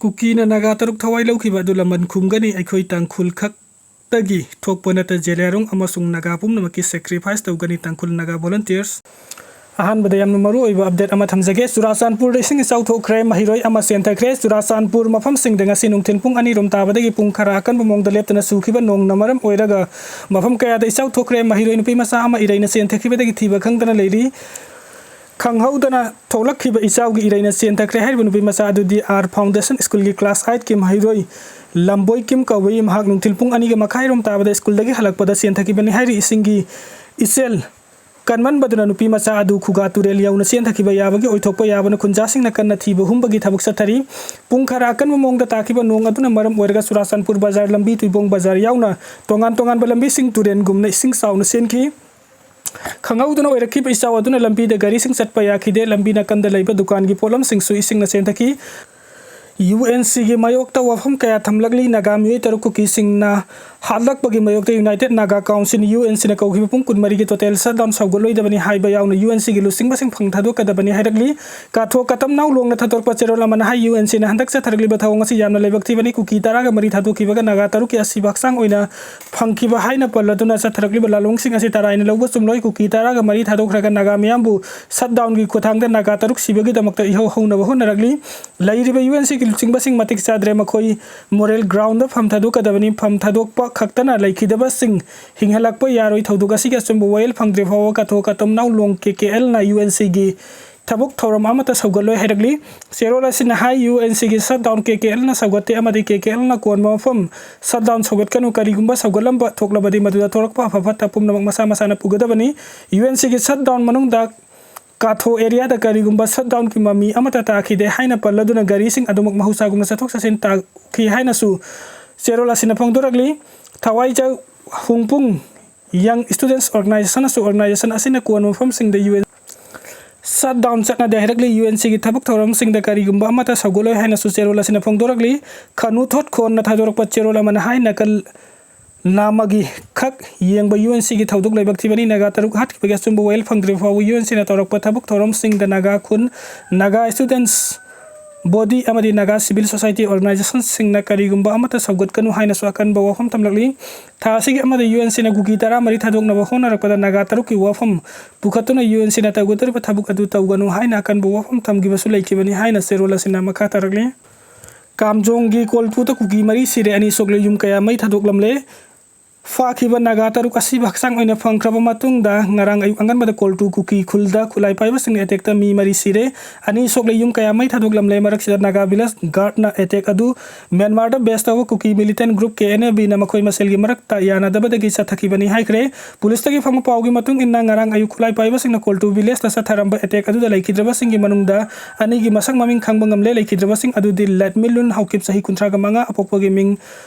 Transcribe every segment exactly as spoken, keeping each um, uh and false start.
ꯀꯨꯀꯤꯅ ꯅꯥꯒꯥ ꯇꯔꯨꯛ ꯊꯋꯥꯏ ꯂꯧꯈꯤꯕ ꯑꯗꯨ ꯂꯃꯟ ꯈꯨꯝꯒꯅꯤ꯫ ꯑꯩꯈꯣꯏ ꯇꯥꯡꯈꯨꯜ ꯈꯛꯇꯒꯤ ꯊꯣꯛꯄ ꯅꯠꯇꯦ꯫ ꯖꯦꯂꯤꯌꯥꯡꯔꯣꯡ ꯑꯃꯁꯨꯡ ꯅꯥꯒꯥ ꯄꯨꯝꯅꯃꯛꯀꯤ sacrifice ꯇꯧꯒꯅꯤ꯫ ꯇꯥꯡꯈꯨꯜ ꯅꯥꯒꯥ volunteers꯫ ꯑꯍꯥꯟꯕꯗ ꯌꯥꯝꯅ ꯃꯔꯨ ꯑꯣꯏꯕ update ꯑꯃ ꯊꯝꯖꯒꯦ꯫ ꯆꯨꯔꯥꯆꯥꯟꯄꯨꯔꯗ ꯏꯁꯤꯡ ꯏꯆꯥꯎ ꯊꯣꯛꯈ꯭ꯔꯦ꯫ ꯃꯍꯩꯔꯣꯏ ꯑꯃ ꯆꯦꯟꯊꯈ꯭ꯔꯦ꯫ ꯆꯨꯔꯥꯆꯥꯟꯄꯨꯔ ꯃꯐꯝꯁꯤꯡꯗ ꯉꯁꯤ ꯅꯨꯡꯊꯤꯜ ꯄꯨꯡ ꯑꯅꯤ ꯔꯣꯝ ꯇꯥꯕꯗꯒꯤ ꯄꯨꯡ ꯈꯔ ꯑꯀꯟꯕ ꯃꯑꯣꯡꯗ ꯂꯦꯞꯇꯅ ꯆꯨꯈꯤꯕ ꯅꯣꯡꯅ ꯃꯔꯝ ꯑꯣꯏꯔꯒ ꯃꯐꯝ ꯀꯌꯥꯗ ꯏꯆꯥꯎ ꯊꯣꯛꯈ꯭ꯔꯦ꯫ ꯃꯍꯩꯔꯣꯏ ꯅꯨꯄꯤ ꯃꯆꯥ ꯑꯃ ꯏꯔꯩꯅ ꯆꯦꯟꯊꯈꯤꯕꯗꯒꯤ ꯊꯤꯕ ꯈꯪꯗꯅ ꯂꯩꯔꯤ꯫ ꯈꯪꯍꯧꯗꯅ ꯊꯣꯛꯂꯛꯈꯤꯕ ꯏꯆꯥꯎꯒꯤ ꯏꯔꯩꯅ ꯆꯦꯟꯊꯈ꯭ꯔꯦ ꯍꯥꯏꯔꯤꯕ ꯅꯨꯄꯤ ꯃꯆꯥ ꯑꯗꯨꯗꯤ ꯑꯥꯔ ꯐꯥꯎꯟꯗꯦꯁꯟ ꯁ꯭ꯀꯨꯜꯒꯤ class eightꯀꯤ ꯃꯍꯩꯔꯣꯏ ꯂꯝꯕꯣꯏ ꯀꯤꯝ ꯀꯧꯏ꯫ ꯃꯍꯥꯛ ꯅꯨꯡꯊꯤꯜ ꯄꯨꯡ ꯑꯅꯤꯒ ꯃꯈꯥꯏ ꯔꯣꯝ ꯇꯥꯕꯗ ꯁ꯭ꯀꯨꯜꯗꯒꯤ ꯍꯜꯂꯛꯄꯗ ꯆꯦꯟꯊꯈꯤꯕꯅꯤ ꯍꯥꯏꯔꯤ꯫ ꯏꯁꯤꯡꯒꯤ ꯏꯆꯦꯜ ꯀꯟꯃꯟꯕꯗꯨꯅ ꯅꯨꯄꯤ ꯃꯆꯥ ꯑꯗꯨ ꯈꯨꯒꯥ ꯇꯨꯔꯦꯜ ꯌꯧꯅ ꯆꯦꯟꯊꯈꯤꯕ ꯌꯥꯕꯒꯤ ꯑꯣꯏꯊꯣꯛꯄ ꯌꯥꯕꯅ ꯈꯨꯟꯖꯥꯁꯤꯡꯅ ꯀꯟꯅ ꯊꯤꯕ ꯍꯨꯝꯕꯒꯤ ꯊꯕꯛ ꯆꯠꯊꯔꯤ꯫ ꯄꯨꯡ ꯈꯔ ꯑꯀꯟꯕ ꯃꯑꯣꯡꯗ ꯇꯥꯈꯤꯕ ꯅꯣꯡ ꯑꯗꯨꯅ ꯃꯔꯝ ꯑꯣꯏꯔꯒ ꯆꯨꯔꯥꯆꯥꯟꯄꯨꯔ ꯕꯖꯥꯔ ꯂꯝꯕꯤ, ꯇꯨꯏꯕꯣꯡ ꯕꯖꯥꯔ ꯌꯥꯎꯅ ꯇꯣꯉꯥꯟ ꯇꯣꯉꯥꯟꯕ ꯂꯝꯕꯤꯁꯤꯡ ꯇꯨꯔꯦꯟꯒꯨꯝꯅ ꯏꯁꯤꯡ ꯆꯥꯎꯅ ꯆꯦꯟꯈꯤ꯫ ꯈꯪꯍꯧꯗꯅ ꯑꯣꯏꯔꯛꯈꯤꯕ ꯏꯆꯥꯎ ꯑꯗꯨꯅ ꯂꯝꯕꯤꯗ ꯒꯥꯔꯤꯁꯤꯡ ꯆꯠꯄ ꯌꯥꯈꯤꯗꯦ꯫ ꯂꯝꯕꯤ ꯅꯥꯀꯟꯗ ꯂꯩꯕ ꯗꯨꯀꯥꯟꯒꯤ ꯄꯣꯠꯂꯝꯁꯤꯡꯁꯨ ꯏꯁꯤꯡꯅ ꯆꯦꯟꯊꯈꯤ꯫ UNCꯒꯤ ꯃꯥꯌꯣꯛꯇ ꯋꯥꯐꯝ ꯀꯌꯥ ꯊꯝꯂꯛꯂꯤ꯫ ꯅꯥꯒꯥ ꯃꯤꯑꯣꯏ ꯇꯔꯨꯛ ꯀꯨꯀꯤꯁꯤꯡꯅ ꯍꯥꯠꯂꯛꯄꯒꯤ ꯃꯥꯌꯣꯛꯇ United Naga Council, UNCꯅ ꯀꯧꯈꯤꯕ ꯄꯨꯡ ꯀꯨꯟꯃꯔꯤꯒꯤ total shutdown ꯁꯧꯒꯠꯂꯣꯏꯗꯕꯅꯤ ꯍꯥꯏꯕ ꯌꯥꯎꯅ UNCꯒꯤ ꯂꯨꯆꯤꯡꯕꯁꯤꯡ ꯐꯪ ꯊꯥꯗꯣꯛꯀꯗꯕꯅꯤ ꯍꯥꯏꯔꯛꯂꯤ꯫ ꯀꯥꯊꯣ ꯀꯇꯝꯅꯥꯎ ꯂꯣꯡꯅ ꯊꯥꯗꯣꯔꯛꯄ ꯆꯦꯔꯣꯜ ꯑꯃꯅ ꯍꯥꯏ, UNCꯅ ꯍꯟꯗꯛ ꯆꯠꯊꯔꯛꯂꯤꯕ ꯊꯧꯑꯣꯡ ꯑꯁꯤ ꯌꯥꯝꯅ ꯂꯥꯏꯕꯛ ꯊꯤꯕꯅꯤ꯫ ꯀꯨꯀꯤ ꯇꯔꯥꯒ ꯃꯔꯤ ꯊꯥꯗꯣꯛꯈꯤꯕꯒ ꯅꯥꯒꯥ ꯇꯔꯨꯛꯀꯤ ꯑꯁꯤꯕ ꯍꯛꯆꯥꯡ ꯑꯣꯏꯅ ꯐꯪꯈꯤꯕ ꯍꯥꯏꯅ ꯄꯜꯂꯗꯨꯅ ꯆꯠꯊꯔꯛꯂꯤꯕ ꯂꯥꯂꯣꯡꯁꯤꯡ ꯑꯁꯤ ꯇꯔꯥꯏꯅ ꯂꯧꯕ ꯆꯨꯝꯂꯣꯏ꯫ ꯀꯨꯀꯤ ꯇꯔꯥꯒ ꯃꯔꯤ ꯊꯥꯗꯣꯛꯈ꯭ꯔꯒ ꯅꯥꯒꯥ ꯃꯤꯌꯥꯝꯕꯨ shutdownꯒꯤ ꯈꯨꯠꯊꯥꯡꯗ ꯅꯥꯒꯥ ꯇꯔꯨꯛ ꯁꯤꯕꯒꯤꯗꯃꯛꯇ ꯏꯍꯧ ꯍꯧꯅꯕ ꯍꯣꯠꯅꯔꯛꯂꯤ꯫ ꯂꯩꯔꯤꯕ UNCꯒꯤ ꯂꯨꯆꯤꯡꯕꯁꯤꯡ ꯃꯇꯤꯛ ꯆꯥꯗ꯭ꯔꯦ꯫ ꯃꯈꯣꯏ moral groundꯗ ꯐꯝ ꯊꯥꯗꯣꯛꯀꯗꯕꯅꯤ꯫ ꯐꯝ ꯊꯥꯗꯣꯛꯄ ꯈꯛꯇꯅ ꯂꯩꯈꯤꯗꯕꯁꯤꯡ ꯍꯤꯡꯍꯜꯂꯛꯄ ꯌꯥꯔꯣꯏ꯫ ꯊꯧꯗꯣꯛ ꯑꯁꯤꯒꯤ ꯑꯆꯨꯝꯕ ꯋꯥꯌꯦꯜ ꯐꯪꯗ꯭ꯔꯤ ꯐꯥꯎꯕ ꯀꯥꯊꯣ ꯀꯇꯝꯅꯥꯎ ꯂꯣꯡ KKLꯅ UNCꯒꯤ ꯊꯕꯛ ꯊꯧꯔꯝ ꯑꯃꯠꯇ ꯁꯧꯒꯠꯂꯣꯏ ꯍꯥꯏꯔꯛꯂꯤ꯫ ꯆꯦꯔꯣꯜ ꯑꯁꯤꯅ ꯍꯥꯏ, UNCꯒꯤ shutdown KKLꯅ ꯁꯧꯒꯠꯇꯦ ꯑꯃꯗꯤ KKLꯅ ꯀꯣꯟꯕ ꯃꯐꯝ shutdown ꯁꯧꯒꯠꯀꯅꯨ꯫ ꯀꯔꯤꯒꯨꯝꯕ ꯁꯧꯒꯠꯂꯝꯕ ꯊꯣꯛꯂꯕꯗꯤ ꯃꯗꯨꯗ ꯊꯣꯔꯛꯄ ꯑꯐ ꯐꯠꯇ ꯄꯨꯝꯅꯃꯛ ꯃꯁꯥ ꯃꯁꯥꯅ ꯄꯨꯒꯗꯕꯅꯤ꯫ UNCꯒꯤ shutdown ꯃꯅꯨꯡꯗ ꯀꯥꯊꯣ areaꯗ ꯀꯔꯤꯒꯨꯝꯕ shutdownꯒꯤ ꯃꯃꯤ ꯑꯃꯠꯇ ꯇꯥꯈꯤꯗꯦ ꯍꯥꯏꯅ ꯄꯜꯂꯗꯨꯅ ꯒꯥꯔꯤꯁꯤꯡ ꯑꯗꯨꯃꯛ ꯃꯍꯧꯁꯥꯒꯨꯝꯅ ꯆꯠꯊꯣꯛ ꯆꯠꯁꯤꯟ ꯇꯥꯈꯤ ꯍꯥꯏꯅꯁꯨ ꯆꯦꯔꯣꯜ ꯑꯁꯤꯅ ꯐꯣꯡꯗꯣꯔꯛꯂꯤ꯫ ꯊꯋꯥꯏꯖ ꯍꯨꯡꯄꯨꯡ Young Students Organizationꯅꯁꯨ organization ꯑꯁꯤꯅ ꯀꯣꯟꯕ ꯃꯐꯝꯁꯤꯡꯗ UN shutdown ꯆꯠꯅꯗꯦ ꯍꯥꯏꯔꯛꯂꯤ꯫ UNCꯒꯤ ꯊꯕꯛ ꯊꯧꯔꯝꯁꯤꯡꯗ ꯀꯔꯤꯒꯨꯝꯕ ꯑꯃꯠꯇ ꯁꯧꯒꯠꯂꯣꯏ ꯍꯥꯏꯅꯁꯨ ꯆꯦꯔꯣꯜ ꯑꯁꯤꯅ ꯐꯣꯡꯗꯣꯔꯛꯂꯤ꯫ ꯈꯅꯨ ꯊꯣꯠ ꯈꯣꯟꯅ ꯊꯥꯗꯣꯔꯛꯄ ꯆꯦꯔꯣꯜ ꯑꯃꯅ ꯍꯥꯏ, ꯅꯥꯀꯜ ꯅꯥꯝꯃꯒꯤ ꯈꯛ ꯌꯦꯡꯕ UNCꯒꯤ ꯊꯧꯗꯣꯛ ꯂꯥꯏꯕꯛ ꯊꯤꯕꯅꯤ꯫ ꯅꯥꯒꯥ ꯇꯔꯨꯛ ꯍꯥꯠꯈꯤꯕꯒꯤ ꯑꯆꯨꯝꯕ ꯋꯥꯌꯦꯜ ꯐꯪꯗ꯭ꯔꯤꯕ ꯐꯥꯎꯕ UNCꯅ ꯇꯧꯔꯛꯄ ꯊꯕꯛ ꯊꯧꯔꯝꯁꯤꯡꯗ ꯅꯥꯒꯥ ꯈꯨꯟ, ꯅꯥꯒꯥ students ꯕꯣꯗꯤ ꯑꯃꯗꯤ ꯅꯥꯒꯥ ꯁꯤꯚꯤꯜ ꯁꯣꯁꯥꯏꯇꯤ ꯑꯣꯔꯒꯅꯥꯏꯖꯦꯁꯟꯁꯤꯡꯅ ꯀꯔꯤꯒꯨꯝꯕ ꯑꯃꯠꯇ ꯁꯧꯒꯠꯀꯅꯨ ꯍꯥꯏꯅꯁꯨ ꯑꯀꯟꯕ ꯋꯥꯐꯝ ꯊꯝꯂꯛꯂꯤ꯫ ꯊꯥ ꯑꯁꯤꯒꯤ ꯑꯃꯗ ꯌꯨ ꯑꯦꯟ ꯁꯤꯅ ꯀꯨꯀꯤ ꯇꯔꯥꯃꯔꯤ ꯊꯥꯗꯣꯛꯅꯕ ꯍꯣꯠꯅꯔꯛꯄꯗ ꯅꯥꯒꯥ ꯇꯔꯨꯛꯀꯤ ꯋꯥꯐꯝ ꯄꯨꯈꯠꯇꯨꯅ ꯌꯨ ꯑꯦꯟ ꯁꯤꯅ ꯇꯧꯒꯗꯧꯔꯤꯕ ꯊꯕꯛ ꯑꯗꯨ ꯇꯧꯒꯅꯨ ꯍꯥꯏꯅ ꯑꯀꯟꯕ ꯋꯥꯐꯝ ꯊꯝꯈꯤꯕꯁꯨ ꯂꯩꯈꯤꯕꯅꯤ ꯍꯥꯏꯅ ꯆꯦꯔꯣꯜ ꯑꯁꯤꯅ ꯃꯈꯥ ꯇꯥꯔꯛꯂꯤ꯫ ꯀꯥꯝꯖꯣꯡꯒꯤ ꯀꯣꯜꯇꯨꯗ ꯀꯨꯀꯤ ꯃꯔꯤ ꯁꯤꯔꯦ, ꯑꯅꯤ ꯁꯣꯛꯂꯦ, ꯌꯨꯝ ꯀꯌꯥ ꯃꯩ ꯊꯥꯗꯣꯛꯂꯝꯂꯦ꯫ ꯐꯥꯈꯤꯕ ꯅꯥꯒꯥ ꯇꯔꯨꯛ ꯑꯁꯤꯕꯨ ꯍꯛꯆꯥꯡ ꯑꯣꯏꯅ ꯐꯪꯈ꯭ꯔꯕ ꯃꯇꯨꯡꯗ ꯉꯔꯥꯡ ꯑꯌꯨꯛ ꯑꯉꯟꯕꯗ ꯀꯣꯜꯇꯨ ꯀꯨꯀꯤ ꯈꯨꯜꯗ ꯈꯨꯠꯂꯥꯏ ꯄꯥꯏꯕꯁꯤꯡꯅ ꯑꯦꯇꯦꯛꯇ ꯃꯤ ꯃꯔꯤ ꯁꯤꯔꯦ, ꯑꯅꯤ ꯁꯣꯛꯂꯦ, ꯌꯨꯝ ꯀꯌꯥ ꯃꯩ ꯊꯥꯗꯣꯛꯂꯝꯂꯦ꯫ ꯃꯔꯛꯁꯤꯗ ꯅꯥꯒꯥ ꯚꯤꯂꯦꯖ ꯒꯥꯔꯗꯅ ꯑꯦꯇꯦꯛ ꯑꯗꯨ ꯃ꯭ꯌꯥꯟꯃꯥꯔꯗ ꯕꯦꯁ ꯇꯧꯕ ꯀꯨꯀꯤ ꯃꯤꯂꯤꯇꯦꯟ ꯒ꯭ꯔꯨꯞ ꯀꯦ ꯑꯦꯟ ꯑꯦ ꯕꯤꯅ ꯃꯈꯣꯏ ꯃꯁꯦꯜꯒꯤ ꯃꯔꯛꯇ ꯌꯥꯅꯗꯕꯗꯒꯤ ꯆꯠꯊꯈꯤꯕꯅꯤ ꯍꯥꯏꯈ꯭ꯔꯦ꯫ ꯄꯨꯂꯤꯁꯇꯒꯤ ꯐꯪꯕ ꯄꯥꯎꯒꯤ ꯃꯇꯨꯡ ꯏꯟꯅ ꯉꯔꯥꯡ ꯑꯌꯨꯛ ꯈꯨꯠꯂꯥꯏ ꯄꯥꯏꯕꯁꯤꯡꯅ ꯀꯣꯜꯇꯨ ꯚꯤꯂꯦꯖꯇ ꯆꯠꯊꯔꯝꯕ ꯑꯦꯇꯦꯛ ꯑꯗꯨꯗ ꯂꯩꯈꯤꯗ꯭ꯔꯕꯁꯤꯡꯒꯤ ꯃꯅꯨꯡꯗ ꯑꯅꯤꯒꯤ ꯃꯁꯛ ꯃꯃꯤꯡ ꯈꯪꯕ ꯉꯝꯂꯦ꯫ ꯂꯩꯈꯤꯗ꯭ꯔꯕꯁꯤꯡ ꯑꯗꯨꯗꯤ ꯂꯠꯃꯤꯂꯨꯟ ꯍꯥꯎꯀꯤꯞ, ꯆꯍꯤ ꯀꯨꯟꯊ꯭ꯔꯥꯒ ꯃꯉꯥ, ꯑꯄꯣꯛꯄꯒꯤ ꯃꯤꯡ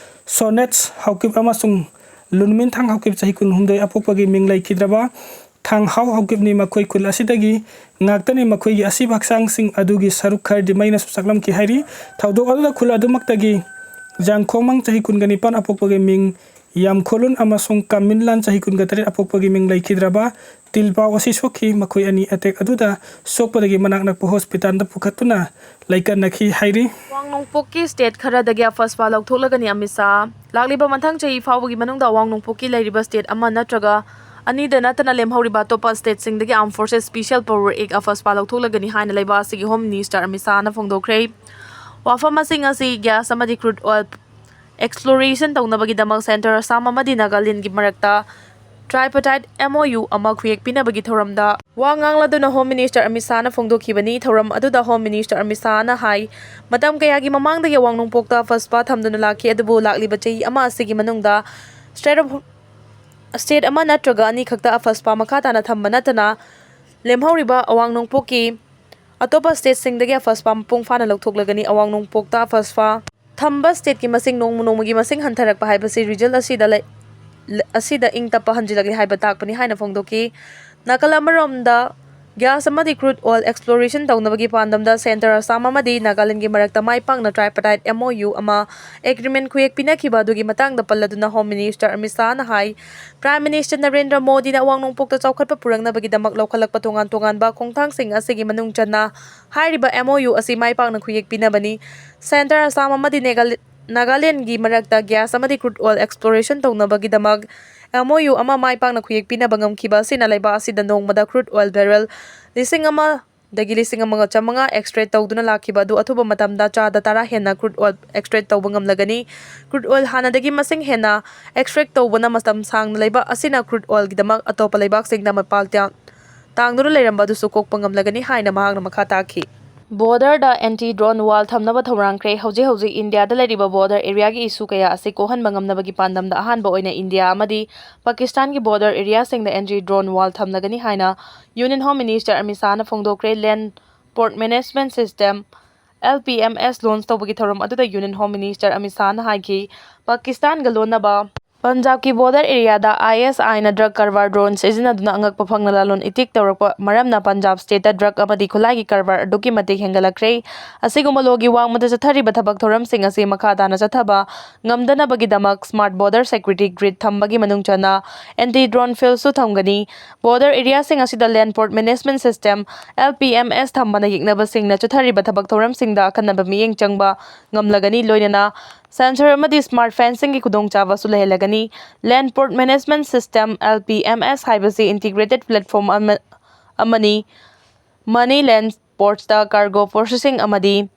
ꯁꯣꯅꯦꯠꯁ ꯍꯥꯎꯀꯤꯞ ꯑꯃꯁꯨꯡ ꯂꯨꯟꯃꯤꯟꯊꯥꯡ ꯍꯥꯎꯀꯤꯞ, ꯆꯍꯤ ꯀꯨꯟꯍꯨꯝꯗꯣꯏ, ꯑꯄꯣꯛꯄꯒꯤ ꯃꯤꯡ ꯂꯩꯈꯤꯗ꯭ꯔꯕ ꯊꯥꯡꯍꯥꯎ ꯍꯥꯎꯀꯤꯞꯅꯤ꯫ ꯃꯈꯣꯏ ꯈꯨꯜ ꯑꯁꯤꯗꯒꯤ ꯉꯥꯛꯇꯅꯤ꯫ ꯃꯈꯣꯏꯒꯤ ꯑꯁꯤꯕ ꯍꯛꯆꯥꯡꯁꯤꯡ ꯑꯗꯨꯒꯤ ꯁꯔꯨꯛ ꯈꯔꯗꯤ ꯃꯩꯅꯁꯨ ꯆꯥꯛꯂꯝꯈꯤ ꯍꯥꯏꯔꯤ꯫ ꯊꯧꯗꯣꯛ ꯑꯗꯨꯗ ꯈꯨꯜ ꯑꯗꯨꯃꯛꯇꯒꯤ ꯖꯥꯡꯈꯣꯃꯪ, ꯆꯍꯤ ꯀꯨꯟꯒ ꯅꯤꯄꯥꯟ, ꯑꯄꯣꯛꯄꯒꯤ ꯃꯤꯡ ꯌꯥꯝꯈꯣꯂꯨꯟ ꯑꯃꯁꯨꯡ ꯀꯥꯃꯤꯟꯂꯥꯟ, ꯆꯍꯤ ꯀꯨꯟꯒ ꯇꯔꯦꯠ, ꯑꯄꯣꯛꯄꯒꯤ ꯃꯤꯡ ꯂꯩꯈꯤꯗ꯭ꯔꯕ ꯇꯤꯜꯄꯥꯎ ꯑꯁꯤ ꯁꯣꯛꯈꯤ꯫ ꯃꯈꯣꯏ ꯑꯅꯤ ꯑꯦꯇꯦꯛ ꯑꯗꯨꯗ ꯁꯣꯛꯄꯗꯒꯤ ꯃꯅꯥꯛ ꯅꯛꯄ ꯍꯣꯁꯄꯤꯇꯥꯜꯗ ꯄꯨꯈꯠꯇꯨꯅ ꯂꯩꯀꯠꯅꯈꯤ ꯍꯥꯏꯔꯤ꯫ ꯋꯥꯡꯅꯣꯡꯄꯣꯛꯀꯤ ꯁ꯭ꯇꯦꯠ ꯈꯔꯗꯒꯤ ꯑꯐꯁꯄꯥ ꯂꯧꯊꯣꯛꯂꯒꯅꯤ ꯑꯃꯤꯠ ꯁꯥꯍ꯫ ꯂꯥꯛꯂꯤꯕ ꯃꯊꯪ ꯆꯍꯤ ꯐꯥꯎꯕꯒꯤ ꯃꯅꯨꯡꯗ ꯋꯥꯡꯅꯣꯡꯄꯣꯛꯀꯤ ꯂꯩꯔꯤꯕ ꯁ꯭ꯇꯦꯠ ꯑꯃ ꯅꯠꯇ꯭ꯔꯒ ꯑꯅꯤꯗ ꯅꯠꯇꯅ ꯂꯦꯝꯍꯧꯔꯤꯕ ꯑꯇꯣꯞꯄ ꯁ꯭ꯇꯦꯠꯁꯤꯡꯗꯒꯤ Armed Forces Special Power Act ꯑꯐꯁꯄꯥ ꯂꯧꯊꯣꯛꯂꯒꯅꯤ ꯍꯥꯏꯅ ꯂꯩꯕꯥꯛ ꯑꯁꯤꯒꯤ ꯍꯣꯝ ꯃꯤꯅꯤꯁꯇꯔ ꯑꯃꯤꯠ ꯁꯥꯍꯅ ꯐꯣꯡꯗꯣꯛꯈ꯭ꯔꯦ꯫ ꯋꯥꯐꯝꯁꯤꯡ ꯑꯁꯤ ꯒ꯭ꯌꯥꯁ ꯑꯃꯗꯤ ꯀ꯭ꯔꯨꯗ ꯑꯣꯏꯜ ꯑꯦꯛꯁꯄ꯭ꯂꯣꯔꯦꯁꯟ ꯇꯧꯅꯕꯒꯤꯗꯃꯛ ꯁꯦꯟꯇꯔ ꯑꯁꯥꯝ ꯑꯃꯗꯤ ꯅꯥꯒꯥꯂꯦꯟꯒꯤ ꯃꯔꯛꯇ tripartite M O U ꯑꯃ ꯈꯨꯌꯦꯛ ꯄꯤꯅꯕꯒꯤ ꯊꯧꯔꯝꯗ ꯋꯥ ꯉꯥꯡꯂꯗꯨꯅ ꯍꯣꯝ ꯃꯤꯅꯤꯁꯇꯔ ꯑꯃꯤꯠ ꯁꯥꯍꯅ ꯐꯣꯡꯗꯣꯛꯈꯤꯕꯅꯤ꯫ ꯊꯧꯔꯝ ꯑꯗꯨꯗ ꯍꯣꯝ ꯃꯤꯅꯤꯁꯇꯔ ꯑꯃꯤꯠ ꯁꯥꯍꯅ ꯍꯥꯏ, ꯃꯇꯝ ꯀꯌꯥꯒꯤ ꯃꯃꯥꯡꯗꯒꯤ ꯋꯥꯡꯅꯣꯡꯄꯣꯛꯇ ꯑꯐꯁꯄꯥ ꯊꯝꯗꯨꯅ ꯂꯥꯛꯈꯤ, ꯑꯗꯨꯕꯨ ꯂꯥꯛꯂꯤꯕ ꯆꯍꯤ ꯑꯃ ꯑꯁꯤꯒꯤ ꯃꯅꯨꯡꯗ ꯁ꯭ꯇꯦꯠ ꯑꯣꯐ, ꯁ꯭ꯇꯦꯠ ꯑꯃ ꯅꯠꯇ꯭ꯔꯒ ꯑꯅꯤꯈꯛꯇ ꯑꯐꯁꯄꯥ ꯃꯈꯥ ꯇꯥꯅ ꯊꯝꯕ ꯅꯠꯇꯅ ꯂꯦꯝꯍꯧꯔꯤꯕ ꯑꯋꯥꯡ ꯅꯣꯡꯄꯣꯛꯀꯤ ꯑꯇꯣꯞꯄ ꯁ꯭ꯇꯦꯠꯁꯤꯡꯗꯒꯤ ꯑꯐꯁꯄꯥ ꯃꯄꯨꯡ ꯐꯥꯅ ꯂꯧꯊꯣꯛꯂꯒꯅꯤ꯫ ꯑꯋꯥꯡ ꯅꯣꯡꯄꯣꯛꯇ ꯑꯐꯁꯄꯥ ꯊꯝꯕ ꯁ꯭ꯇꯦꯠꯀꯤ ꯃꯁꯤꯡ ꯅꯣꯡꯃ ꯅꯣꯡꯃꯒꯤ ꯃꯁꯤꯡ ꯍꯟꯊꯔꯛꯄ ꯍꯥꯏꯕꯁꯤ ꯔꯤꯖꯜ ꯑꯁꯤꯗ ꯂꯩ-, ꯑꯁꯤꯗ ꯏꯪ ꯇꯞꯄ ꯍꯟꯖꯤꯜꯂꯛꯂꯤ ꯍꯥꯏꯕ ꯇꯥꯛꯄꯅꯤ ꯍꯥꯏꯅ ꯐꯣꯡꯗꯣꯛꯈꯤ꯫ ꯅꯥꯀꯜ ꯑꯃꯔꯣꯝꯗ Gas ꯑꯃꯗꯤ crude oil exploration ꯇꯧꯅꯕꯒꯤ ꯄꯥꯟꯗꯝꯗ Centre Assam ꯑꯃꯗꯤ ꯅꯥꯒꯥꯂꯦꯟꯗꯒꯤ ꯃꯔꯛꯇ ꯃꯥꯏ ꯄꯥꯛꯅ tripartite M O U ꯑꯃ agreement ꯈꯨꯌꯦꯛ ꯄꯤꯅꯈꯤꯕ ꯑꯗꯨꯒꯤ ꯃꯇꯥꯡꯗ ꯄꯜꯂꯗꯨꯅ Home Minister ꯑꯃꯤꯠ ꯁꯥꯍꯅ ꯍꯥꯏ, Prime Minister ꯅꯔꯦꯟꯗ꯭ꯔ ꯃꯣꯗꯤꯅ ꯑꯋꯥꯡ ꯅꯣꯡꯄꯣꯛꯇ ꯆꯥꯎꯈꯠꯄ ꯄꯨꯔꯛꯅꯕꯒꯤꯗꯃꯛ ꯂꯧꯈꯠꯂꯛꯄ ꯇꯣꯉꯥꯟ ꯇꯣꯉꯥꯟꯕ ꯈꯣꯡꯊꯥꯡꯁꯤꯡ ꯑꯁꯤꯒꯤ ꯃꯅꯨꯡ ꯆꯟꯅ ꯍꯥꯏꯔꯤꯕ M O U ꯑꯁꯤ ꯃꯥꯏ ꯄꯥꯛꯅ ꯈꯨꯌꯦꯛ ꯄꯤꯅꯕꯅꯤ꯫ Centre Assam ꯑꯃꯗꯤ ꯅꯦꯒꯥꯂꯦ-, ꯅꯥꯒꯥꯂꯦꯟꯗꯒꯤ ꯃꯔꯛꯇ gas ꯑꯃꯗꯤ crude oil exploration ꯇꯧꯅꯕꯒꯤꯗꯃꯛ M O U ꯑꯃ ꯃꯥꯏ ꯄꯥꯛꯅ ꯈꯨꯌꯦꯛ ꯄꯤꯅꯕ ꯉꯝꯈꯤꯕ ꯑꯁꯤꯅ ꯂꯩꯕꯥꯛ ꯑꯁꯤꯗ ꯅꯣꯡꯃꯗ crude oil barrel ꯂꯤꯁꯤꯡ ꯑꯃꯗꯒꯤ ꯂꯤꯁꯤꯡ ꯑꯃꯒ ꯆꯥꯃꯉꯥ extract ꯇꯧꯗꯨꯅ ꯂꯥꯛꯈꯤꯕ ꯑꯗꯨ ꯑꯊꯨꯕ ꯃꯇꯝꯗ ꯆꯥꯗ ꯇꯔꯥ ꯍꯦꯟꯅ crude oil extract ꯇꯧꯕ ꯉꯝꯂꯒꯅꯤ꯫ Crude oil ꯍꯥꯟꯅꯗꯒꯤ ꯃꯁꯤꯡ ꯍꯦꯟꯅ extract ꯇꯧꯕꯅ ꯃꯇꯝ ꯁꯥꯡꯅ ꯂꯩꯕꯥꯛ ꯑꯁꯤꯅ crude oilꯒꯤꯗꯃꯛ ꯑꯇꯣꯞꯄ ꯂꯩꯕꯥꯛꯁꯤꯡꯗ ꯃꯄꯥꯜ ꯇꯥꯡ-, ꯇꯥꯡꯗꯨꯅ ꯂꯩꯔꯝꯕ ꯑꯗꯨꯁꯨ ꯀꯣꯛꯄ ꯉꯝꯂꯒꯅꯤ ꯍꯥꯏꯅ ꯃꯍꯥꯛꯅ ꯃꯈꯥ ꯇꯥꯈꯤ꯫ Borderꯗ anti drone wall ꯊꯝꯅꯕ ꯊꯧꯔꯥꯡꯈ꯭ꯔꯦ꯫ ꯍꯧꯖꯤꯛ ꯍꯧꯖꯤꯛ ꯏꯟꯗꯤꯌꯥꯗ ꯂꯩꯔꯤꯕ border areaꯒꯤ issue ꯀꯌꯥ ꯑꯁꯤ ꯀꯣꯛꯍꯟꯕ ꯉꯝꯅꯕꯒꯤ ꯄꯥꯟꯗꯝꯗ ꯑꯍꯥꯟꯕ ꯑꯣꯏꯅ ꯏꯟꯗꯤꯌꯥ ꯑꯃꯗꯤ ꯄꯥꯀꯤꯁꯇꯥꯟꯒꯤ border areaꯁꯤꯡꯗ anti drone wall ꯊꯝꯂꯒꯅꯤ ꯍꯥꯏꯅ Union Home Minister Amit ꯁꯥꯍꯅ ꯐꯣꯡꯗꯣꯛꯈ꯭ꯔꯦ꯫ Land Port Management System, L P M S launch ꯇꯧꯕꯒꯤ ꯊꯧꯔꯝ ꯑꯗꯨꯗ Union Home Minister ꯑꯃꯤꯠ ꯁꯥꯍꯅ ꯍꯥꯏꯈꯤ, ꯄꯥꯀꯤꯁꯇꯥꯟꯒ ꯂꯣꯟꯅꯕ ꯄꯟꯖꯥꯕꯀꯤ border areaꯗ I S Iꯅ drug ꯀꯔꯕꯥꯔ drone ꯁꯤꯖꯤꯟꯅꯗꯨꯅ ꯑꯉꯛꯄ ꯐꯪꯅ ꯂꯂꯣꯟ ꯏꯇꯤꯛ ꯇꯧꯔꯛꯄ ꯃꯔꯝꯅ ꯄꯟꯖꯥꯕ stateꯇ drug ꯑꯃꯗꯤ ꯈꯨꯠꯂꯥꯏꯒꯤ ꯀꯔꯕꯥꯔ ꯑꯗꯨꯛꯀꯤ ꯃꯇꯤꯛ ꯍꯦꯟꯒꯠꯂꯛꯈ꯭ꯔꯦ꯫ ꯑꯁꯤꯒꯨꯝꯕ lawꯒꯤ ꯋꯥꯡꯃꯗ ꯆꯠꯊꯔꯤꯕ ꯊꯕꯛ ꯊꯧꯔꯝꯁꯤꯡ ꯑꯁꯤ ꯃꯈꯥ ꯇꯥꯅ ꯆꯠꯊꯕ ꯉꯝꯗꯅꯕꯒꯤꯗꯃꯛ smart border security grid ꯊꯝꯕꯒꯤ ꯃꯅꯨꯡ ꯆꯟꯅ anti drone fieldꯁꯨ ꯊꯝꯒꯅꯤ꯫ Border areaꯁꯤꯡ ꯑꯁꯤꯗ land port management system, L P M S ꯊꯝꯕꯅ ꯌꯦꯛꯅꯕꯁꯤꯡꯅ ꯆꯠꯊꯔꯤꯕ ꯊꯕꯛ ꯊꯧꯔꯝꯁꯤꯡꯗ ꯑꯈꯟꯅꯕ ꯃꯤꯠꯌꯦꯡ ꯆꯪꯕ ꯉꯝꯂꯒꯅꯤ, ꯂꯣꯏꯅꯅ sensor ꯑꯃꯗꯤ smart fencingꯒꯤ ꯈꯨꯗꯣꯡꯆꯥꯕꯁꯨ ꯂꯩꯍꯜꯂꯒꯅꯤ꯫ Land Port Management System, L P M S ꯍꯥꯏꯕꯁꯤ integrated platform ꯑꯃ, ꯑꯃꯅꯤ꯫ Money land portsꯇ cargo processing ꯑꯃꯗꯤ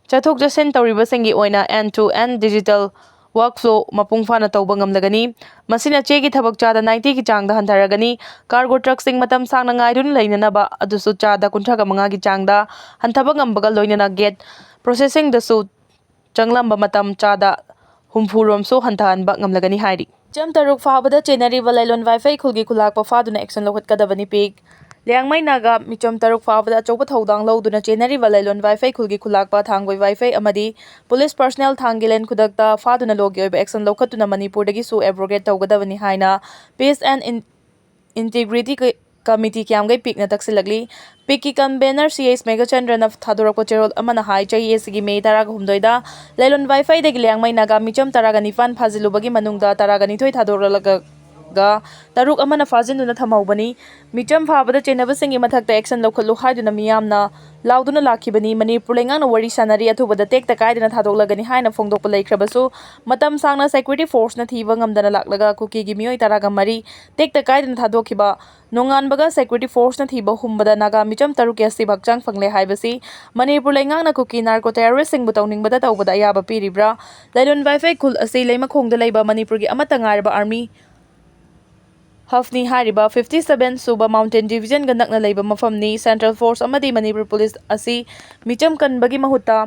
ꯆꯠꯊꯣꯛ ꯆꯠꯁꯤꯟ ꯇꯧꯔꯤꯕꯁꯤꯡꯒꯤ ꯑꯣꯏꯅ end to end digital workflow ꯃꯄꯨꯡ ꯐꯥꯅ ꯇꯧꯕ ꯉꯝꯂꯒꯅꯤ꯫ ꯃꯁꯤꯅ ꯆꯦꯒꯤ ꯊꯕꯛ ꯆꯥꯗ ninetyꯒꯤ ꯆꯥꯡꯗ ꯍꯟꯊꯔꯒꯅꯤ꯫ Cargo truckꯁꯤꯡ ꯃꯇꯝ ꯁꯥꯡꯅ ꯉꯥꯏꯗꯨꯅ ꯂꯩꯅꯅꯕ ꯑꯗꯨꯁꯨ ꯆꯥꯗ ꯀꯨꯟꯊ꯭ꯔꯥꯒ ꯃꯉꯥꯒꯤ ꯆꯥꯡꯗ ꯍꯟꯊꯕ ꯉꯝꯕꯒ ꯂꯣꯏꯅꯅ gate processingꯗꯁꯨ ꯆꯪꯂꯝꯕ ꯃꯇꯝ ꯆꯥꯗ ꯍꯨꯝꯐꯨ ꯔꯣꯝꯁꯨ ꯍꯟꯊꯍꯟꯕ ꯉꯝꯂꯒꯅꯤ ꯍꯥꯏꯔꯤ꯫ ꯃꯤꯆꯝ ꯇꯔꯨꯛ ꯐꯥꯕꯗ ꯆꯦꯟꯅꯔꯤꯕ ꯂꯥꯏꯂꯣꯟ ꯋꯥꯏꯐꯩ ꯈꯨꯜꯒꯤ ꯈꯨꯂꯥꯛꯄ ꯐꯥꯗꯨꯅ action ꯂꯧꯈꯠꯀꯗꯕꯅꯤ꯫ ꯄꯤꯛ꯫ ꯂꯤꯌꯥꯡꯃꯩ ꯅꯥꯒꯥ ꯃꯤꯆꯝ ꯇꯔꯨꯛ ꯐꯥꯕꯗ ꯑꯆꯧꯕ ꯊꯧꯗꯥꯡ ꯂꯧꯗꯨꯅ ꯆꯦꯟꯅꯔꯤꯕ ꯂꯥꯏꯂꯣꯟ ꯋꯥꯏꯐꯩ ꯈꯨꯜꯒꯤ ꯈꯨꯂꯥꯛꯄ ꯊꯥꯡꯒꯣꯏ ꯋꯥꯏꯐꯩ ꯑꯃꯗꯤ police personnel ꯊꯥꯡꯒꯤꯂꯦꯟ ꯈꯨꯗꯛꯇ ꯐꯥꯗꯨꯅ lawꯒꯤ ꯑꯣꯏꯕ action ꯂꯧꯈꯠꯇꯨꯅ ꯃꯅꯤꯄꯨꯔꯗꯒꯤꯁꯨ abrogate ꯇꯧꯒꯗꯕꯅꯤ ꯍꯥꯏꯅ Peace and In-, Integrity ꯀ-, ꯀꯃꯤꯇꯤ ꯀꯌꯥꯝꯒꯩ ꯄꯤꯛꯅ ꯇꯛꯁꯤꯜꯂꯛꯂꯤ꯫ ꯄꯤꯛꯀꯤ ꯀꯟꯚꯦꯅꯔ ꯁꯤ ꯑꯦꯁ ꯃꯦꯘꯆꯟꯗ꯭ꯔꯅ ꯊꯥꯗꯣꯔꯛꯄ ꯆꯦꯔꯣꯜ ꯑꯃꯅ ꯍꯥꯏ, ꯆꯍꯤ ꯑꯁꯤꯒꯤ ꯃꯦ ꯇꯔꯥꯒ ꯍꯨꯝꯗꯣꯏꯗ ꯂꯩꯂꯣꯟ ꯋꯥꯏꯐꯩꯗꯒꯤ ꯂꯤꯌꯥꯡꯃꯩ ꯅꯥꯒꯥ ꯃꯤꯆꯝ ꯇꯔꯥꯒ ꯅꯤꯄꯥꯟ ꯐꯥꯖꯤꯜꯂꯨꯕꯒꯤ ꯃꯅꯨꯡꯗ ꯇꯔꯥꯒ ꯅꯤꯊꯣꯏ ꯊꯥꯗꯣꯔꯛꯂꯒ ꯇꯔꯨꯛ ꯑꯃꯅ ꯐꯥꯖꯤꯟꯗꯨꯅ ꯊꯝꯍꯧꯕꯅꯤ꯫ ꯃꯤꯆꯝ ꯐꯥꯕꯗ ꯆꯦꯟꯅꯕꯁꯤꯡꯒꯤ ꯃꯊꯛꯇ action ꯂꯧꯈꯠꯂꯨ ꯍꯥꯏꯗꯨꯅ ꯃꯤꯌꯥꯝꯅ ꯂꯥꯎꯗꯨꯅ ꯂꯥꯛꯈꯤꯕꯅꯤ꯫ ꯃꯅꯤꯄꯨꯔ ꯂꯩꯉꯥꯛꯅ ꯋꯥꯔꯤ ꯁꯥꯟꯅꯔꯤ, ꯑꯊꯨꯕꯗ ꯇꯦꯛꯇ ꯀꯥꯏꯗꯅ ꯊꯥꯗꯣꯛꯂꯒꯅꯤ ꯍꯥꯏꯅ ꯐꯣꯡꯗꯣꯛꯄ ꯂꯩꯈ꯭ꯔꯕꯁꯨ, ꯃꯇꯝ ꯁꯥꯡꯅ security forceꯅ ꯊꯤꯕ ꯉꯝꯗꯅ ꯂꯥꯛꯂꯒ ꯀꯨꯀꯤꯒꯤ ꯃꯤꯑꯣꯏ ꯇꯔꯥꯒ ꯃꯔꯤ ꯇꯦꯛꯇ ꯀꯥꯏꯗꯅ ꯊꯥꯗꯣꯛꯈꯤꯕ, ꯅꯣꯡꯉꯥꯟꯕꯒ security forceꯅ ꯊꯤꯕ ꯍꯨꯝꯕꯗ ꯅꯥꯒꯥ ꯃꯤꯆꯝ ꯇꯔꯨꯛꯀꯤ ꯑꯁꯤꯕ ꯍꯛꯆꯥꯡ ꯐꯪꯂꯦ ꯍꯥꯏꯕꯁꯤ ꯃꯅꯤꯄꯨꯔ ꯂꯩꯉꯥꯛꯅ ꯀꯨꯀꯤ narco terroristꯁꯤꯡꯕꯨ ꯇꯧꯅꯤꯡꯕꯗ ꯇꯧꯕꯗ ꯑꯌꯥꯕ ꯄꯤꯔꯤꯕ꯭ꯔꯥ? ꯂꯩꯂꯣꯟ ꯋꯥꯏꯐꯩ ꯈꯨꯜ ꯑꯁꯤ ꯂꯩꯃꯈꯣꯡꯗ ꯂꯩꯕ ꯃꯅꯤꯄꯨꯔꯒꯤ ꯑꯃꯠꯇ ꯉꯥꯏꯔꯕ army ꯍꯐꯅꯤ ꯍꯥꯏꯔꯤꯕ fifty seven ꯁꯨꯕ mountain divisionꯒ ꯅꯛꯅ ꯂꯩꯕ ꯃꯐꯝꯅꯤ꯫ Central Force ꯑꯃꯗꯤ ꯃꯅꯤꯄꯨꯔ Police ꯑꯁꯤ ꯃꯤꯆꯝ ꯀꯟꯕꯒꯤ ꯃꯍꯨꯠꯇ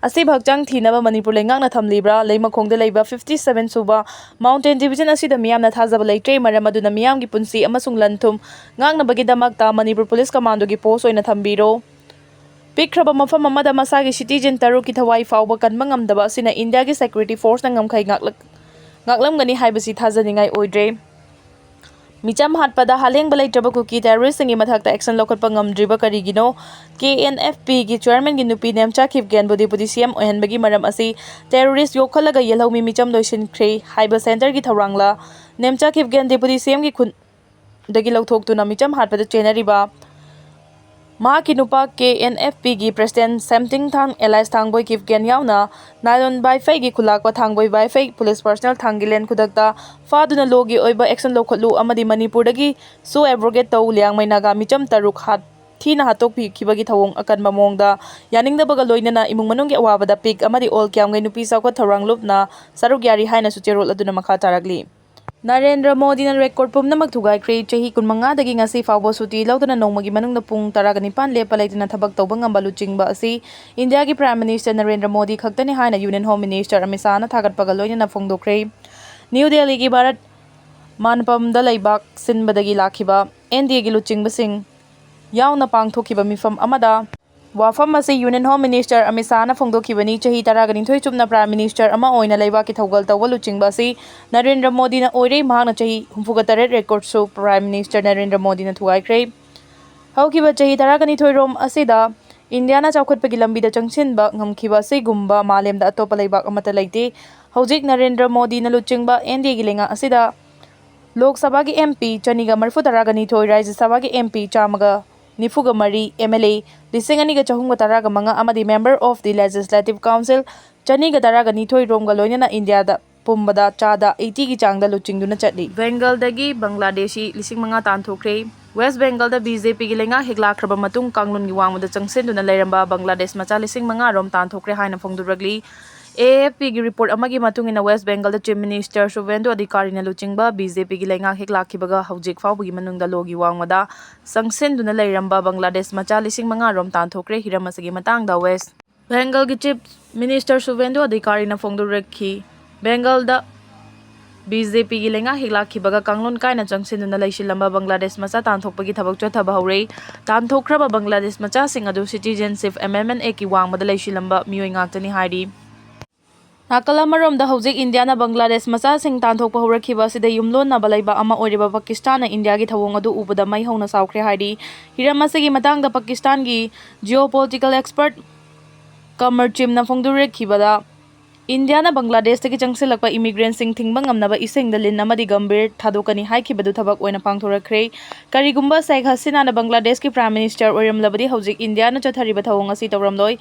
ꯑꯁꯤꯕ ꯍꯛꯆꯥꯡ ꯊꯤꯅꯕ ꯃꯅꯤꯄꯨꯔ ꯂꯩꯉꯥꯛꯅ ꯊꯝꯂꯤꯕ꯭ꯔꯥ? ꯂꯩꯃꯈꯣꯡꯗ ꯂꯩꯕ fifty seven ꯁꯨꯕ mountain division ꯑꯁꯤꯗ ꯃꯤꯌꯥꯝꯅ ꯊꯥꯖꯕ ꯂꯩꯇ꯭ꯔꯦ꯫ ꯃꯔꯝ ꯑꯗꯨꯅ ꯃꯤꯌꯥꯝꯒꯤ ꯄꯨꯟꯁꯤ ꯑꯃꯁꯨꯡ ꯂꯟ ꯊꯨꯝ ꯉꯥꯛꯅꯕꯒꯤꯗꯃꯛꯇ ꯃꯅꯤꯄꯨꯔ Police Commandꯒꯤ post ꯑꯣꯏꯅ ꯊꯝꯕꯤꯔꯣ꯫ ꯄꯤꯛꯈ꯭ꯔꯕ ꯃꯐꯝ ꯑꯃꯗ ꯃꯁꯥꯒꯤ citizen ꯇꯔꯨꯛꯀꯤ ꯊꯋꯥꯏ ꯐꯥꯎꯕ ꯀꯟꯕ ꯉꯝꯗꯕ ꯑꯁꯤꯅ ꯏꯟꯗꯤꯌꯥꯒꯤ security forceꯅ ꯉꯝꯈꯩ ꯉꯥꯛꯂꯛ-, ꯉꯥꯛꯂꯝꯒꯅꯤ ꯍꯥꯏꯕꯁꯤ ꯊꯥꯖꯅꯤꯡꯉꯥꯏ ꯑꯣꯏꯗ꯭ꯔꯦ꯫ ꯃꯤꯆꯝ ꯍꯥꯠꯄꯗ ꯍꯥꯂꯦꯡꯕ ꯂꯩꯇ꯭ꯔꯕ ꯀꯨꯀꯤ terroristꯁꯤꯡꯒꯤ ꯃꯊꯛꯇ action ꯂꯧꯈꯠꯄ ꯉꯝꯗ꯭ꯔꯤꯕ ꯀꯔꯤꯒꯤꯅꯣ? KNFPꯒꯤ chairmanꯒꯤ ꯅꯨꯄꯤ ꯅꯦꯝꯆꯥ ꯈꯤꯞꯒꯦꯟꯕꯨ deputy CM ꯑꯣꯏꯍꯟꯕꯒꯤ ꯃꯔꯝ ꯑꯁꯤ terrorist ꯌꯣꯛꯈꯠꯂꯒ ꯌꯦꯜꯍꯧꯃꯤ ꯃꯤꯆꯝ ꯂꯣꯏꯁꯤꯟꯈ꯭ꯔꯦ ꯍꯥꯏꯕ centreꯒꯤ ꯊꯧꯔꯥꯡꯂ? ꯅꯦꯝꯆꯥ ꯈꯤꯞꯒꯦꯟ deputy CMꯒꯤ ꯈꯨꯟꯗꯒꯤ ꯂꯧꯊꯣꯛꯇꯨꯅ ꯃꯤꯆꯝ ꯍꯥꯠꯄꯗ ꯆꯦꯟꯅꯔꯤꯕ ꯃꯍꯥꯛꯀꯤ ꯅꯨꯄꯥ KNFPꯒꯤ president ꯁꯦꯝꯇꯤꯡ ꯊꯥꯡ alias ꯊꯥꯡꯕꯣꯏ ꯈꯤꯞꯒꯦꯟ ꯌꯥꯎꯅ ꯅꯥꯏꯂꯣꯟ ꯋꯥꯏꯐꯩꯒꯤ ꯈꯨꯂꯥꯛꯄ ꯊꯥꯡꯕꯣꯏ ꯋꯥꯏꯐꯩ police personnel ꯊꯥꯡꯒꯤꯂꯦꯟ ꯈꯨꯗꯛꯇ ꯐꯥꯗꯨꯅ lawꯒꯤ ꯑꯣꯏꯕ action ꯂꯧꯈꯠꯂꯨ ꯑꯃꯗꯤ ꯃꯅꯤꯄꯨꯔꯗꯒꯤ sue abrogate ꯇꯧ꯫ ꯂꯤꯌꯥꯡꯃꯩ ꯅꯥꯒꯥ ꯃꯤꯆꯝ ꯇꯔꯨꯛ ꯍꯥꯠ-, ꯊꯤꯅ ꯍꯥꯠꯇꯣꯛꯄꯤꯈꯤꯕꯒꯤ ꯊꯧꯑꯣꯡ ꯑꯀꯟꯕ ꯃꯑꯣꯡꯗ ꯌꯥꯅꯤꯡꯗꯕꯒ ꯂꯣꯏꯅꯅ ꯏꯃꯨꯡ ꯃꯅꯨꯡꯒꯤ ꯑꯋꯥꯕꯗ ꯄꯤꯛ ꯑꯃꯗꯤ ꯑꯣꯜ ꯀꯌꯥꯝꯒꯩ ꯅꯨꯄꯤ ꯆꯥꯎꯈꯠ ꯊꯧꯔꯥꯡ ꯂꯨꯞꯅ ꯁꯔꯨꯛ ꯌꯥꯔꯤ ꯍꯥꯏꯅꯁꯨ ꯆꯦꯔꯣꯜ ꯑꯗꯨꯅ ꯃꯈꯥ ꯇꯥꯔꯛꯂꯤ꯫ ꯅꯔꯦꯟꯗ꯭ꯔ ꯃꯣꯗꯤꯅ record ꯄꯨꯝꯅꯃꯛ ꯊꯨꯒꯥꯏꯈ꯭ꯔꯦ꯫ ꯆꯍꯤ ꯀꯨꯟꯃꯉꯥꯗꯒꯤ ꯉꯁꯤ ꯐꯥꯎꯕ ꯁꯨꯇꯤ ꯂꯧꯗꯅ ꯅꯣꯡꯃꯒꯤ ꯃꯅꯨꯡꯗ ꯄꯨꯡ ꯇꯔꯥꯒ ꯅꯤꯄꯥꯟ ꯂꯦꯞꯄ ꯂꯩꯇꯅ ꯊꯕꯛ ꯇꯧꯕ ꯉꯝꯕ ꯂꯨꯆꯤꯡꯕ ꯑꯁꯤ ꯏꯟꯗꯤꯌꯥꯒꯤ Prime Minister ꯅꯔꯦꯟꯗ꯭ꯔ ꯃꯣꯗꯤ ꯈꯛꯇꯅꯤ ꯍꯥꯏꯅ Union Home Minister ꯑꯃꯤꯠ ꯁꯥꯍꯅ ꯊꯥꯒꯠꯄꯒ ꯂꯣꯏꯅꯅ ꯐꯣꯡꯗꯣꯛꯈ꯭ꯔꯦ꯫ ꯅ꯭ꯌꯨ ꯗꯦꯜꯂꯤꯒꯤ ꯚꯥꯔꯠ ꯃꯥꯟꯗꯄꯝꯗ ꯂꯩꯕꯥꯛ ꯁꯤꯟꯕꯗꯒꯤ ꯂꯥꯛꯈꯤꯕ NDAꯒꯤ ꯂꯨꯆꯤꯡꯕꯁꯤꯡ ꯌꯥꯎꯅ ꯄꯥꯡꯊꯣꯛꯈꯤꯕ ꯃꯤꯐꯝ ꯑꯃꯗ ꯋꯥꯐꯝ ꯑꯁꯤ Union Home Minister ꯑꯃꯤꯠ ꯁꯥꯍꯅ ꯐꯣꯡꯗꯣꯛꯈꯤꯕꯅꯤ꯫ ꯆꯍꯤ ꯇꯔꯥꯒ ꯅꯤꯊꯣꯏ ꯆꯨꯞꯅ Prime Minister ꯑꯃ ꯑꯣꯏꯅ ꯂꯩꯕꯥꯛꯀꯤ ꯊꯧꯒꯜ ꯇꯧꯕ ꯂꯨꯆꯤꯡꯕ ꯑꯁꯤ ꯅꯔꯦꯟꯗ꯭ꯔ ꯃꯣꯗꯤꯅ ꯑꯣꯏꯔꯦ꯫ ꯃꯍꯥꯛꯅ ꯆꯍꯤ ꯍꯨꯝꯐꯨꯒ ꯇꯔꯦꯠ ꯔꯦꯀꯣꯔꯠꯁꯨ Prime Minister ꯅꯔꯦꯟꯗ꯭ꯔ ꯃꯣꯗꯤꯅ ꯊꯨꯒꯥꯏꯈ꯭ꯔꯦ꯫ ꯍꯧꯈꯤꯕ ꯆꯍꯤ ꯇꯔꯥꯒ ꯅꯤꯊꯣꯏꯔꯣꯝ ꯑꯁꯤꯗ ꯏꯟꯗꯤꯌꯥꯅ ꯆꯥꯎꯈꯠꯄꯒꯤ ꯂꯝꯕꯤꯗ ꯆꯪꯁꯤꯟꯕ ꯉꯝꯈꯤꯕ ꯑꯁꯤꯒꯨꯝꯕ ꯃꯥꯂꯦꯝꯗ ꯑꯇꯣꯞꯄ ꯂꯩꯕꯥꯛ ꯑꯃꯠꯇ ꯂꯩꯇꯦ꯫ ꯍꯧꯖꯤꯛ ꯅꯔꯦꯟꯗ꯭ꯔ ꯃꯣꯗꯤꯅ ꯂꯨꯆꯤꯡꯕ N D A ꯒꯤ ꯂꯩꯉꯥꯛ ꯑꯁꯤꯗ ꯂꯣꯛ ꯁꯚꯥꯒꯤ M P ꯆꯅꯤꯒ ꯃꯔꯤꯐꯨ ꯇꯔꯥꯒ ꯅꯤꯊꯣꯏ, ꯔꯥꯖ꯭ꯌ ꯁꯚꯥꯒꯤ M P ꯆꯥꯝꯃꯒ ꯅꯤꯐꯨꯒ ꯃꯔꯤ, M L A ꯂꯤꯁꯤꯡ ꯑꯅꯤꯒ ꯆꯍꯨꯝꯒ ꯇꯔꯥꯒ ꯃꯉꯥ ꯑꯃꯗꯤ Member of the Legislative Council ꯆꯅꯤꯒ ꯇꯔꯥꯒ ꯅꯤꯊꯣꯏ ꯔꯣꯝꯒ ꯂꯣꯏꯅꯅ ꯏꯟꯗꯤꯌꯥꯗ ꯄꯨꯝꯕꯗ ꯆꯥꯗ eighty ꯒꯤ ꯆꯥꯡꯗ ꯂꯨꯆꯤꯡꯗꯨꯅ ꯆꯠꯂꯤ꯫ ꯕꯦꯡꯒꯜꯗꯒꯤ ꯕꯪꯒ꯭ꯂꯥꯗꯦꯁꯤ ꯂꯤꯁꯤꯡ ꯃꯉꯥ ꯇꯥꯟꯊꯣꯛꯈ꯭ꯔꯦ꯫ ꯋꯦꯁ ꯕꯦꯡꯒꯜꯗ B J P ꯒꯤ ꯂꯩꯉꯥꯛ ꯍꯦꯛ ꯂꯥꯛꯈ꯭ꯔꯕ ꯃꯇꯨꯡ ꯀꯥꯡꯂꯣꯟꯒꯤ ꯋꯥꯡꯃꯗ ꯆꯪꯁꯤꯟꯗꯨꯅ ꯂꯩꯔꯝꯕ ꯕꯪꯒ꯭ꯂꯥꯗꯦꯁ ꯃꯆꯥ ꯂꯤꯁꯤꯡ ꯃꯉꯥ ꯔꯣꯝ ꯇꯥꯟꯊꯣꯛꯈ꯭ꯔꯦ ꯍꯥꯏꯅ ꯐꯣꯡꯗꯣꯔꯛꯂꯤ꯫ A F P ꯒꯤ ꯔꯤꯄꯣꯔꯠ ꯑꯃꯒꯤ ꯃꯇꯨꯡ ꯏꯟꯅ ꯋꯦꯁ ꯕꯦꯡꯒꯜꯗ Chief Minister ꯁꯨꯚꯦꯟꯗꯨ ꯑꯙꯤꯀꯥꯔꯤꯅ ꯂꯨꯆꯤꯡꯕ B J P ꯒꯤ ꯂꯩꯉꯥꯛ ꯍꯦꯛ ꯂꯥꯛꯈꯤꯕꯒ ꯍꯧꯖꯤꯛ ꯐꯥꯎꯕꯒꯤ ꯃꯅꯨꯡꯗ ꯂꯣꯒꯤ ꯋꯥꯡꯃꯗ ꯆꯪꯁꯤꯟꯗꯨꯅ ꯂꯩꯔꯝꯕ ꯕꯪꯒ꯭ꯂꯥꯗꯦꯁ ꯃꯆꯥ ꯂꯤꯁꯤꯡ ꯃꯉꯥ ꯔꯣꯝ ꯇꯥꯟꯊꯣꯛꯈ꯭ꯔꯦ꯫ ꯍꯤꯔꯝ ꯑꯁꯤꯒꯤ ꯃꯇꯥꯡꯗ ꯋꯦꯁ ꯕꯦꯡꯒꯜꯒꯤ Chief Minister ꯁꯨꯚꯦꯟꯗꯨ ꯑꯙꯤꯀꯥꯔꯤꯅ ꯐꯣꯡꯗꯣꯔꯛꯈꯤ꯫ ꯕꯦꯡꯒꯜꯗ B J P ꯒꯤ ꯂꯩꯉꯥꯛ ꯍꯦꯛ ꯂꯥꯛꯈꯤꯕꯒ ꯀꯥꯡꯂꯣꯟ ꯀꯥꯏꯅ ꯆꯪꯁꯤꯟꯗꯨꯅ ꯂꯩꯁꯤꯜꯂꯝꯕ ꯕꯪꯒ꯭ꯂꯥꯗꯦꯁ ꯃꯆꯥ ꯇꯥꯟꯊꯣꯛꯄꯒꯤ ꯊꯕꯛ ꯆꯠꯊꯕ ꯍꯧꯔꯦ꯫ ꯇꯥꯟꯊꯣꯛꯈ꯭ꯔꯕ ꯕꯪꯒ꯭ꯂꯥꯗꯦꯁ ꯃꯆꯥꯁꯤꯡ ꯑꯗꯨ Citizenship Amendment Act ꯀꯤ ꯋꯥꯡꯃꯗ ꯂꯩꯁꯤꯜꯂꯝꯕ ꯃꯤꯑꯣꯏ ꯉꯥꯛꯇꯅꯤ ꯍꯥꯏꯔꯤ꯫ ꯅꯥꯀꯜ ꯑꯃꯔꯣꯝꯗ ꯍꯧꯖꯤꯛ ꯏꯟꯗꯤꯌꯥꯅ ꯕꯪꯒ꯭ꯂꯥꯗꯦꯁ ꯃꯆꯥꯁꯤꯡ ꯇꯥꯟꯊꯣꯛꯄ ꯍꯧꯔꯛꯈꯤꯕ ꯑꯁꯤꯗ ꯌꯨꯝꯂꯣꯟꯅꯕ ꯂꯩꯕꯥꯛ ꯑꯃ ꯑꯣꯏꯔꯤꯕ ꯄꯥꯀꯤꯁꯇꯥꯟꯅ ꯏꯟꯗꯤꯌꯥꯒꯤ ꯊꯧꯑꯣꯡ ꯑꯗꯨ ꯎꯕꯗ ꯃꯩ ꯍꯧꯅ ꯁꯥꯎꯈ꯭ꯔꯦ ꯍꯥꯏꯔꯤ꯫ ꯍꯤꯔꯝ ꯑꯁꯤꯒꯤ ꯃꯇꯥꯡꯗ ꯄꯥꯀꯤꯁꯇꯥꯟꯒꯤ geopolitical expert ꯀꯃꯔ ꯆꯤꯝꯅ ꯐꯣꯡꯗꯣꯔꯛꯈꯤꯕꯗ, ꯏꯟꯗꯤꯌꯥꯅ ꯕꯪꯒ꯭ꯂꯥꯗꯦꯁꯇꯒꯤ ꯆꯪꯁꯤꯜꯂꯛꯄ immigrantꯁꯤꯡ ꯊꯤꯡꯕ ꯉꯝꯅꯕ ꯏꯁꯤꯡꯗ ꯂꯤꯟ ꯑꯃꯗꯤ ꯒꯝꯚꯤꯔ ꯊꯥꯗꯣꯛꯀꯅꯤ ꯍꯥꯏꯈꯤꯕꯗꯨ ꯊꯕꯛ ꯑꯣꯏꯅ ꯄꯥꯡꯊꯣꯔꯛꯈ꯭ꯔꯦ꯫ ꯀꯔꯤꯒꯨꯝꯕ ꯁꯦꯈ ꯍꯁꯤꯅꯥꯅ ꯕꯪꯒ꯭ꯂꯥꯗꯦꯁꯀꯤ Prime Minister ꯑꯣꯏꯔꯝꯂꯕꯗꯤ ꯍꯧꯖꯤꯛ ꯏꯟꯗꯤꯌꯥꯅ ꯆꯠꯊꯔꯤꯕ ꯊꯧꯑꯣꯡ ꯑꯁꯤ ꯇꯧꯔꯝꯂꯣꯏ꯫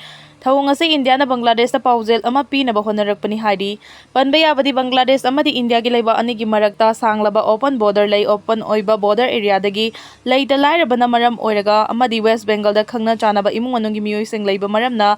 ꯊꯧꯑꯣꯡ ꯑꯁꯤ ꯏꯟꯗꯤꯌꯥꯅ ꯕꯪꯒ꯭ꯂꯥꯗꯦꯁꯇ ꯄꯥꯎꯖꯦꯜ ꯑꯃ ꯄꯤꯅꯕ ꯍꯣꯠꯅꯔꯛꯄꯅꯤ ꯍꯥꯏꯔꯤ꯫ ꯄꯟꯕ ꯌꯥꯕꯗꯤ ꯕꯪꯒ꯭ꯂꯥꯗꯦꯁ ꯑꯃꯗꯤ ꯏꯟꯗꯤꯌꯥꯒꯤ ꯂꯩꯕꯥꯛ ꯑꯅꯤꯒꯤ ꯃꯔꯛꯇ ꯁꯥꯡꯂꯕ open border ꯂꯩ꯫ Open ꯑꯣꯏꯕ border areaꯗꯒꯤ ꯂꯩꯇ ꯂꯥꯏꯔꯕꯅ ꯃꯔꯝ ꯑꯣꯏꯔꯒ ꯑꯃꯗꯤ ꯋꯦꯁ ꯕꯦꯡꯒꯜꯗ ꯈꯪꯅ ꯆꯥꯟꯅꯕ ꯏꯃꯨꯡ ꯃꯅꯨꯡꯒꯤ ꯃꯤꯑꯣꯏꯁꯤꯡ ꯂꯩꯕ ꯃꯔꯝꯅ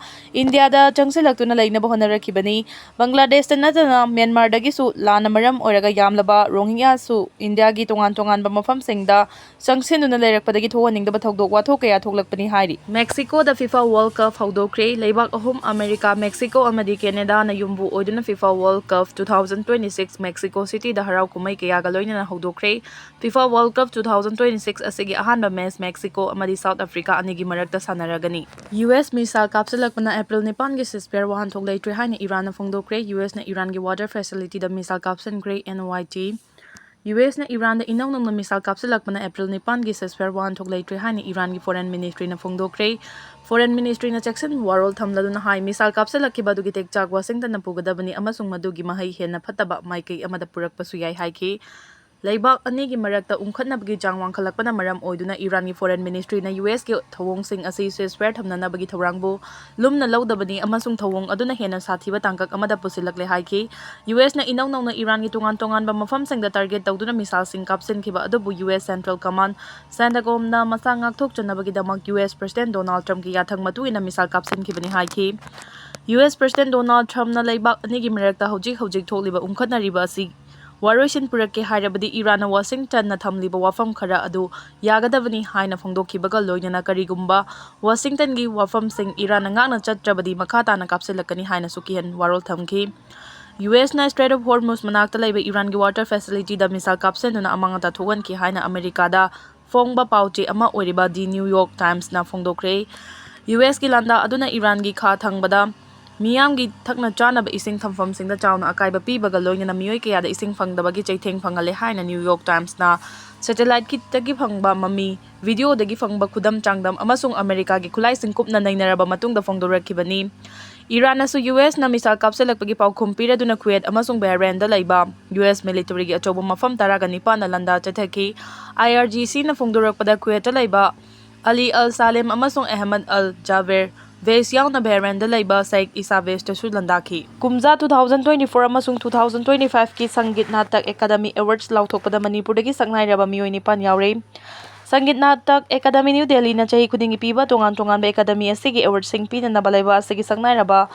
ꯏꯟꯗꯤꯌꯥꯗ ꯆꯪꯁꯤꯜꯂꯛꯇꯨꯅ ꯂꯩꯅꯕ ꯍꯣꯠꯅꯔꯛꯈꯤꯕꯅꯤ꯫ ꯕꯪꯒ꯭ꯂꯥꯗꯦꯁꯇ ꯅꯠꯇꯅ ꯃ꯭ꯌꯥꯟꯃꯥꯔꯗꯒꯤꯁꯨ ꯂꯥꯟꯅ ꯃꯔꯝ ꯑꯣꯏꯔꯒ ꯌꯥꯝꯂꯕ ꯔꯣꯍꯤꯡꯌꯥꯁꯨ ꯏꯟꯗꯤꯌꯥꯒꯤ ꯇꯣꯉꯥꯟ ꯇꯣꯉꯥꯟꯕ ꯃꯐꯝꯁꯤꯡꯗ ꯆꯪꯁꯤꯟꯗꯨꯅ ꯂꯩꯔꯛꯄꯗꯒꯤ ꯊꯣꯛꯍꯟꯅꯤꯡꯗꯕ ꯊꯧꯗꯣꯛ ꯋꯥꯊꯣꯛ ꯀꯌꯥ ꯊꯣꯛꯂꯛꯄꯅꯤ ꯍꯥꯏꯔꯤ꯫ ꯃꯦꯛꯁꯤꯀꯣꯗ FIFA World Cup ꯍꯧꯗꯣꯛꯈ꯭ꯔꯦ꯫ ꯂꯩꯕꯥꯛ ꯑꯍꯨꯝ, ꯑꯃꯦꯔꯤꯀꯥ, ꯃꯦꯛꯁꯤꯀꯣ ꯑꯃꯗꯤ ꯀꯦꯅꯦꯗꯥꯅ ꯌꯨꯝꯕꯨ ꯑꯣꯏꯗꯨꯅ FIFA World Cup two thousand twenty-six Mexico Cityꯗ ꯍꯔꯥꯎ ꯀꯨꯝꯍꯩ ꯀꯌꯥꯒ ꯂꯣꯏꯅꯅ ꯍꯧꯗꯣꯛꯈ꯭ꯔꯦ꯫ FIFA World Cup two thousand twenty-six ꯑꯁꯤꯒꯤ ꯑꯍꯥꯟꯕ ꯃꯦꯆ ꯃꯦꯛꯁꯤꯀꯣ ꯑꯃꯗꯤ ꯁꯥꯎꯠ ꯑꯐ꯭ꯔꯤꯀꯥ ꯑꯅꯤꯒꯤ ꯃꯔꯛꯇ ꯁꯥꯟꯅꯔꯒꯅꯤ꯫ ꯌꯨ ꯑꯦꯁ ꯃꯤꯁꯥꯏꯜ ꯀꯥꯞꯁꯤꯜꯂꯛꯄꯅ ꯑꯦꯄ꯭ꯔꯤꯜ ꯅꯤꯄꯥꯟꯒꯤ ceasefire ꯋꯥꯍꯟꯊꯣꯛ ꯂꯩꯇ꯭ꯔꯦ ꯍꯥꯏꯅ ꯏꯔꯥꯟꯅ ꯐꯣꯡꯗꯣꯛꯈ꯭ꯔꯦ꯫ ꯌꯨ ꯑꯦꯁꯅ ꯏꯔꯥꯟꯒꯤ water facilityꯗ ꯃꯤꯁꯥꯏꯜ ꯀꯥꯞꯁꯤꯟꯈ꯭ꯔꯦ꯫ N Y T꯫ ꯌꯨ ꯑꯦꯁꯅ ꯏꯔꯥꯟꯗ ꯏꯅꯧ ꯅꯧꯅ ꯃꯤꯁꯥꯏꯜ ꯀꯥꯞꯁꯤꯜꯂꯛꯄꯅ ꯑꯦꯄ꯭ꯔꯤꯜ ꯅꯤꯄꯥꯟꯒꯤ ceasefire ꯋꯥꯍꯟꯊꯣꯛ ꯂꯩꯇ꯭ꯔꯦ ꯍꯥꯏꯅ ꯏꯔꯥꯟꯒꯤ foreign ministryꯅ ꯐꯣꯡꯗꯣꯛꯈ꯭ꯔꯦ꯫ Foreign ministryꯅ ꯆꯦꯛꯁꯤꯟ ꯋꯥꯔꯣꯜ ꯊꯝꯂꯗꯨꯅ ꯍꯥꯏ, ꯃꯤꯁꯥꯏꯜ ꯀꯥꯞꯁꯤꯜꯂꯛꯈꯤꯕ ꯑꯗꯨꯒꯤ ꯇꯦꯛꯆꯥꯛ ꯋꯥꯁꯤꯡꯇꯟꯅ ꯄꯨꯒꯗꯕꯅꯤ ꯑꯃꯁꯨꯡ ꯃꯗꯨꯒꯤ ꯃꯍꯩ ꯍꯦꯟꯅ ꯐꯠꯇꯕ ꯃꯥꯏꯀꯩ ꯑꯃꯗ ꯄꯨꯔꯛꯄꯁꯨ ꯌꯥꯏ ꯍꯥꯏꯈꯤ꯫ ꯂꯩꯕꯥꯛ ꯑꯅꯤꯒꯤ ꯃꯔꯛꯇ ꯎꯪꯈꯠꯅꯕꯒꯤ ꯆꯥꯡ ꯋꯥꯡꯈꯠꯂꯛꯄꯅ ꯃꯔꯝ ꯑꯣꯏꯗꯨꯅ ꯏꯔꯥꯟꯒꯤ foreign ministryꯅ ꯌꯨ ꯑꯦꯁꯀꯤ ꯊꯧꯑꯣꯡꯁꯤꯡ ꯑꯁꯤ ceasefire ꯊꯝꯅꯅꯕꯒꯤ ꯊꯧꯔꯥꯡꯕꯨ ꯂꯨꯝꯅ ꯂꯧꯗꯕꯅꯤ ꯑꯃꯁꯨꯡ ꯊꯧꯑꯣꯡ ꯑꯗꯨꯅ ꯍꯦꯟꯅ ꯁꯥꯊꯤꯕ ꯇꯥꯡꯀꯛ ꯑꯃꯗ ꯄꯨꯁꯤꯜꯂꯛꯂꯦ ꯍꯥꯏꯈꯤ꯫ ꯌꯨ ꯑꯦꯁꯅ ꯏꯅꯧ ꯅꯧꯅ ꯏꯔꯥꯟꯒꯤ ꯇꯣꯉꯥꯟ ꯇꯣꯉꯥꯟꯕ ꯃꯐꯝꯁꯤꯡꯗ target ꯇꯧꯗꯨꯅ ꯃꯤꯁꯥꯏꯜꯁꯤꯡ ꯀꯥꯞꯁꯤꯟꯈꯤꯕ ꯑꯗꯨꯕꯨ ꯌꯨ ꯑꯦꯁ Central Command CENTCOMꯅ ꯃꯁꯥ ꯉꯥꯛꯊꯣꯛꯆꯅꯕꯒꯤꯗꯃꯛ ꯌꯨ ꯑꯦꯁ President Donald Trumpꯀꯤ ꯌꯥꯊꯪ ꯃꯇꯨꯡ ꯏꯟꯅ ꯃꯤꯁꯥꯏꯜ ꯀꯥꯞꯁꯤꯟꯈꯤꯕꯅꯤ ꯍꯥꯏꯈꯤ꯫ ꯌꯨ ꯑꯦꯁ President Donald Trumpꯅ ꯂꯩꯕꯥꯛ ꯑꯅꯤꯒꯤ ꯃꯔꯛꯇ ꯍꯧꯖꯤꯛ ꯍꯧꯖꯤꯛ ꯊꯣꯛꯂꯤꯕ ꯎꯪꯈꯠꯅꯔꯤꯕ ꯑꯁꯤ ꯋꯥꯔꯣꯏꯁꯤꯟ ꯄꯨꯔꯛꯀꯦ ꯍꯥꯏꯔꯕꯗꯤ ꯏꯔꯥꯟꯅ ꯋꯥꯁꯤꯡꯇꯟꯅ ꯊꯝꯂꯤꯕ ꯋꯥꯐꯝ ꯈꯔ ꯑꯗꯨ ꯌꯥꯒꯗꯕꯅꯤ ꯍꯥꯏꯅ ꯐꯣꯡꯗꯣꯛꯈꯤꯕꯒ ꯂꯣꯏꯅꯅ ꯀꯔꯤꯒꯨꯝꯕ ꯋꯥꯁꯤꯡꯇꯟꯒꯤ ꯋꯥꯐꯝꯁꯤꯡ ꯏꯔꯥꯟꯅ ꯉꯥꯛꯅ ꯆꯠꯇ꯭ꯔꯕꯗꯤ ꯃꯈꯥ ꯇꯥꯅ ꯀꯥꯞꯁꯤꯜꯂꯛꯀꯅꯤ ꯍꯥꯏꯅꯁꯨ ꯀꯤꯍꯟ ꯋꯥꯔꯣꯜ ꯊꯝꯈꯤ꯫ ꯌꯨ ꯑꯦꯁꯅ Strait of Hormuz ꯃꯅꯥꯛꯇ ꯂꯩꯕ ꯏꯔꯥꯟꯒꯤ water facilityꯗ ꯃꯤꯁꯥꯏꯜ ꯀꯥꯞꯁꯤꯟꯗꯨꯅ ꯑꯃꯥꯡ ꯑꯇꯥ ꯊꯣꯛꯍꯟꯈꯤ ꯍꯥꯏꯅ ꯑꯃꯦꯔꯤꯀꯥꯗ ꯐꯣꯡꯕ ꯄꯥꯎꯆꯦ ꯑꯃ ꯑꯣꯏꯔꯤꯕ The New York Timesꯅ ꯐꯣꯡꯗꯣꯛꯈ꯭ꯔꯦ꯫ ꯌꯨ ꯑꯦꯁꯀꯤ ꯂꯥꯟꯗꯥ ꯑꯗꯨꯅ ꯏꯔꯥꯟꯒꯤ ꯈꯥ ꯊꯪꯕꯗ ꯃꯤꯌꯥꯝꯒꯤ ꯊꯛꯅ ꯆꯥꯅꯕ ꯏꯁꯤꯡ ꯊꯝꯐꯝꯁꯤꯡꯗ ꯆꯥꯎꯅ ꯑꯀꯥꯏꯕ ꯄꯤꯕꯒ ꯂꯣꯏꯅꯅ ꯃꯤꯑꯣꯏ ꯀꯌꯥꯗ ꯏꯁꯤꯡ ꯐꯪꯗꯕꯒꯤ ꯆꯩꯊꯦꯡ ꯐꯪꯍꯜꯂꯦ ꯍꯥꯏꯅ New York Timesꯅ satelliteꯇꯒꯤ ꯐꯪꯕ ꯃꯃꯤ, videoꯗꯒꯤ ꯐꯪꯕ ꯈꯨꯗꯝ ꯆꯥꯡꯗꯝ ꯑꯃꯁꯨꯡ ꯑꯃꯦꯔꯤꯀꯥꯒꯤ ꯈꯨꯠꯂꯥꯏꯁꯤꯡ ꯀꯨꯞꯅ ꯅꯩꯅꯔꯕ ꯃꯇꯨꯡꯗ ꯐꯣꯡꯗꯣꯔꯛꯈꯤꯕꯅꯤ꯫ ꯏꯔꯥꯟꯅꯁꯨ ꯌꯨ ꯑꯦꯁꯅ ꯃꯤꯁꯥꯏꯜ ꯀꯥꯞꯁꯤꯜꯂꯛꯄꯒꯤ ꯄꯥꯎꯈꯨꯝ ꯄꯤꯔꯗꯨꯅ ꯀꯨꯋꯦꯠ ꯑꯃꯁꯨꯡ ꯕꯍꯔꯦꯟꯗ ꯂꯩꯕ ꯌꯨ ꯑꯦꯁ militaryꯒꯤ ꯑꯆꯧꯕ ꯃꯐꯝ ꯇꯔꯥꯒ ꯅꯤꯄꯥꯟꯗ ꯂꯥꯟꯗꯥ ꯆꯠꯊꯈꯤ꯫ IRGCꯅ ꯐꯣꯡꯗꯣꯔꯛꯄꯗ ꯀꯨꯋꯦꯠꯇ ꯂꯩꯕ ꯑꯂꯤ ꯑꯜ ꯁꯥꯂꯦꯝ ꯑꯃꯁꯨꯡ ꯑꯍꯃꯗ ꯑꯜ ꯖꯥꯕꯦꯔ ꯕꯦꯁ ꯌꯥꯎꯅ ꯕꯍꯔꯦꯟꯗ ꯂꯩꯕ ꯁꯦꯏꯈ ꯏꯁꯥ ꯕꯦꯁꯇꯁꯨ ꯂꯥꯟꯗꯥꯈꯤ꯫ ꯀꯨꯝꯖꯥ two thousand twenty-four ꯑꯃꯁꯨꯡ two thousand twenty-fiveꯀꯤ ꯁꯪꯒꯤꯠ ꯅꯥꯇꯛ ꯑꯦꯀꯥꯗꯃꯤ awards ꯂꯥꯎꯊꯣꯛꯄꯗ ꯃꯅꯤꯄꯨꯔꯗꯒꯤ ꯁꯛꯅꯥꯏꯔꯕ ꯃꯤꯑꯣꯏ ꯅꯤꯄꯥꯟ ꯌꯥꯎꯔꯦ꯫ ꯁꯪꯒꯤꯠ ꯅꯥꯇꯛ ꯑꯦꯀꯥꯗꯃꯤ ꯅ꯭ꯌꯨ ꯗꯦꯜꯂꯤꯅ ꯆꯍꯤ ꯈꯨꯗꯤꯡꯒꯤ ꯄꯤꯕ ꯇꯣꯉꯥꯟ ꯇꯣꯉꯥꯟꯕ ꯑꯦꯀꯥꯗꯃꯤ ꯑꯁꯤꯒꯤ awardꯁꯤꯡ ꯄꯤꯅꯅꯕ ꯂꯩꯕꯥꯛ ꯑꯁꯤꯒꯤ ꯁꯛꯅꯥꯏꯔꯕ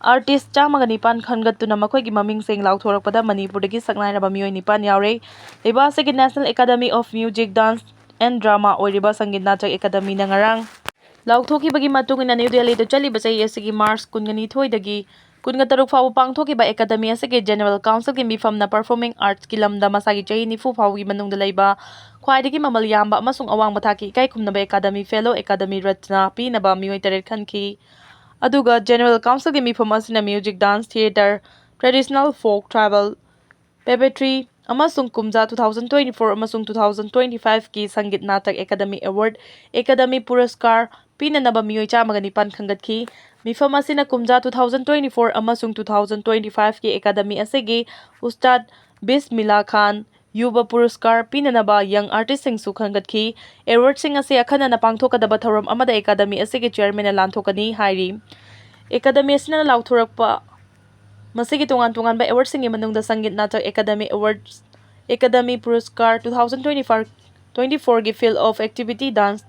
artist ꯆꯥꯝꯃꯒ ꯅꯤꯄꯥꯟ ꯈꯟꯒꯠꯇꯨꯅ ꯃꯈꯣꯏꯒꯤ ꯃꯃꯤꯡꯁꯤꯡ ꯂꯥꯎꯊꯣꯔꯛꯄꯗ ꯃꯅꯤꯄꯨꯔꯗꯒꯤ ꯁꯛꯅꯥꯏꯔꯕ ꯃꯤꯑꯣꯏ ꯅꯤꯄꯥꯟ ꯌꯥꯎꯔꯦ꯫ ꯂꯩꯕꯥꯛ ꯑꯁꯤꯒꯤ National Academy of Music, Dance and Drama ꯑꯣꯏꯔꯤꯕ ꯁꯪꯒꯤꯠ ꯅꯥꯇꯛ ꯑꯦꯀꯥꯗꯃꯤꯅ ꯉꯔꯥꯡ ꯂꯥꯎꯊꯣꯛꯈꯤꯕꯒꯤ ꯃꯇꯨꯡ ꯏꯟꯅ, ꯅ꯭ꯌꯨ ꯗꯦꯜꯂꯤꯗ ꯆꯠꯂꯤꯕ ꯆꯍꯤ ꯑꯁꯤꯒꯤ ꯃꯥꯔꯆ ꯀꯨꯟꯒ ꯅꯤꯊꯣꯏꯗꯒꯤ ꯀꯨꯟꯒ ꯇꯔꯨꯛ ꯐꯥꯎꯕ ꯄꯥꯡꯊꯣꯛꯈꯤꯕ ꯑꯦꯀꯥꯗꯃꯤ ꯑꯁꯤꯒꯤ ꯖꯦꯅꯔꯦꯜ ꯀꯥꯎꯟꯁꯤꯜꯒꯤ ꯃꯤꯐꯝꯅ ꯄꯔꯐꯣꯔꯃꯤꯡ ꯑꯥꯔꯠꯁꯀꯤ ꯂꯝꯗ ꯃꯁꯥꯒꯤ ꯆꯍꯤ ꯅꯤꯐꯨ ꯐꯥꯎꯕꯒꯤ ꯃꯅꯨꯡꯗ ꯂꯩꯕ ꯈ꯭ꯋꯥꯏꯗꯒꯤ ꯃꯃꯜ ꯌꯥꯝꯕ ꯑꯃꯁꯨꯡ ꯑꯋꯥꯡꯕ ꯊꯥꯛꯀꯤ ꯏꯀꯥꯏ ꯈꯨꯝꯅꯕ ꯑꯦꯀꯥꯗꯃꯤ ꯐꯦꯂꯣ ꯑꯦꯀꯥꯗꯃꯤ ꯔꯠꯅ ꯄꯤꯅꯕ ꯃꯤꯑꯣꯏ ꯇꯔꯦꯠ ꯈꯟꯈꯤ꯫ ꯑꯗꯨꯒ ꯖꯦꯅꯔꯦꯜ ꯀꯥꯎꯟꯁꯤꯜꯒꯤ ꯃꯤꯐꯝ ꯑꯁꯤꯅ ꯃ꯭ꯌꯨꯖꯤꯛ, ꯗꯥꯟꯁ, ꯊꯤꯌꯦꯇꯔ, ꯇ꯭ꯔꯦꯗꯤꯁꯅꯦꯜ ꯐꯣꯛ, ꯇ꯭ꯔꯥꯏꯕꯦꯜ, ꯄꯦꯄꯦꯇ꯭ꯔꯤ ꯑꯃꯁꯨꯡ ꯀꯨꯝꯖꯥ two thousand twenty-four ꯑꯃꯁꯨꯡ two thousand twenty-five ꯀꯤ ꯁꯪꯒꯤꯠ ꯅꯥꯇꯛ ꯑꯦꯀꯥꯗꯃꯤ ꯑꯦꯋꯥꯔꯗ, ꯑꯦꯀꯥꯗꯃꯤ ꯄꯨꯔꯁꯀꯥꯔ ꯄꯤꯅꯅꯕ ꯃꯤꯑꯣꯏ ꯆꯥꯝꯃꯒ ꯅꯤꯄꯥꯟ ꯈꯟꯒꯠꯈꯤ꯫ ꯃꯤꯐꯝ ꯑꯁꯤꯅ ꯀꯨꯝꯖꯥ two thousand twenty-four ꯑꯃꯁꯨꯡ two thousand twenty-five ꯀꯤ ꯑꯦꯀꯥꯗꯃꯤ ꯑꯁꯤꯒꯤ ꯎꯁꯇꯥꯗ ꯕꯤꯁꯃꯤꯂꯥ ꯈꯥꯟ, ꯌꯨꯕ ꯄꯨꯔꯁꯀꯥꯔ ꯄꯤꯅꯅꯕ ꯌꯪ ꯑꯥꯔꯇꯤꯁꯁꯤꯡꯁꯨ ꯈꯟꯒꯠꯈꯤ꯫ ꯑꯦꯋꯥꯔꯗꯁꯤꯡ ꯑꯁꯤ ꯑꯈꯟꯅꯅ ꯄꯥꯡꯊꯣꯛꯀꯗꯕ ꯊꯧꯔꯝ ꯑꯃꯗ ꯑꯦꯀꯥꯗꯃꯤ ꯑꯁꯤꯒꯤ ꯆꯦꯌꯔꯃꯦꯟꯅ ꯂꯥꯟꯊꯣꯛꯀꯅꯤ ꯍꯥꯏꯔꯤ꯫ ꯑꯦꯀꯥꯗꯃꯤ ꯑꯁꯤꯅ ꯂꯥꯎꯊꯣꯔꯛꯄ ꯃꯁꯤꯒꯤ ꯇꯣꯉꯥꯟ ꯇꯣꯉꯥꯟꯕ ꯑꯦꯋꯥꯔꯗꯁꯤꯡꯒꯤ ꯃꯅꯨꯡꯗ Sangeet Natak academy awards, academy Puraskar two thousand twenty-four, twenty-four ꯒꯤ Field of Activity Dance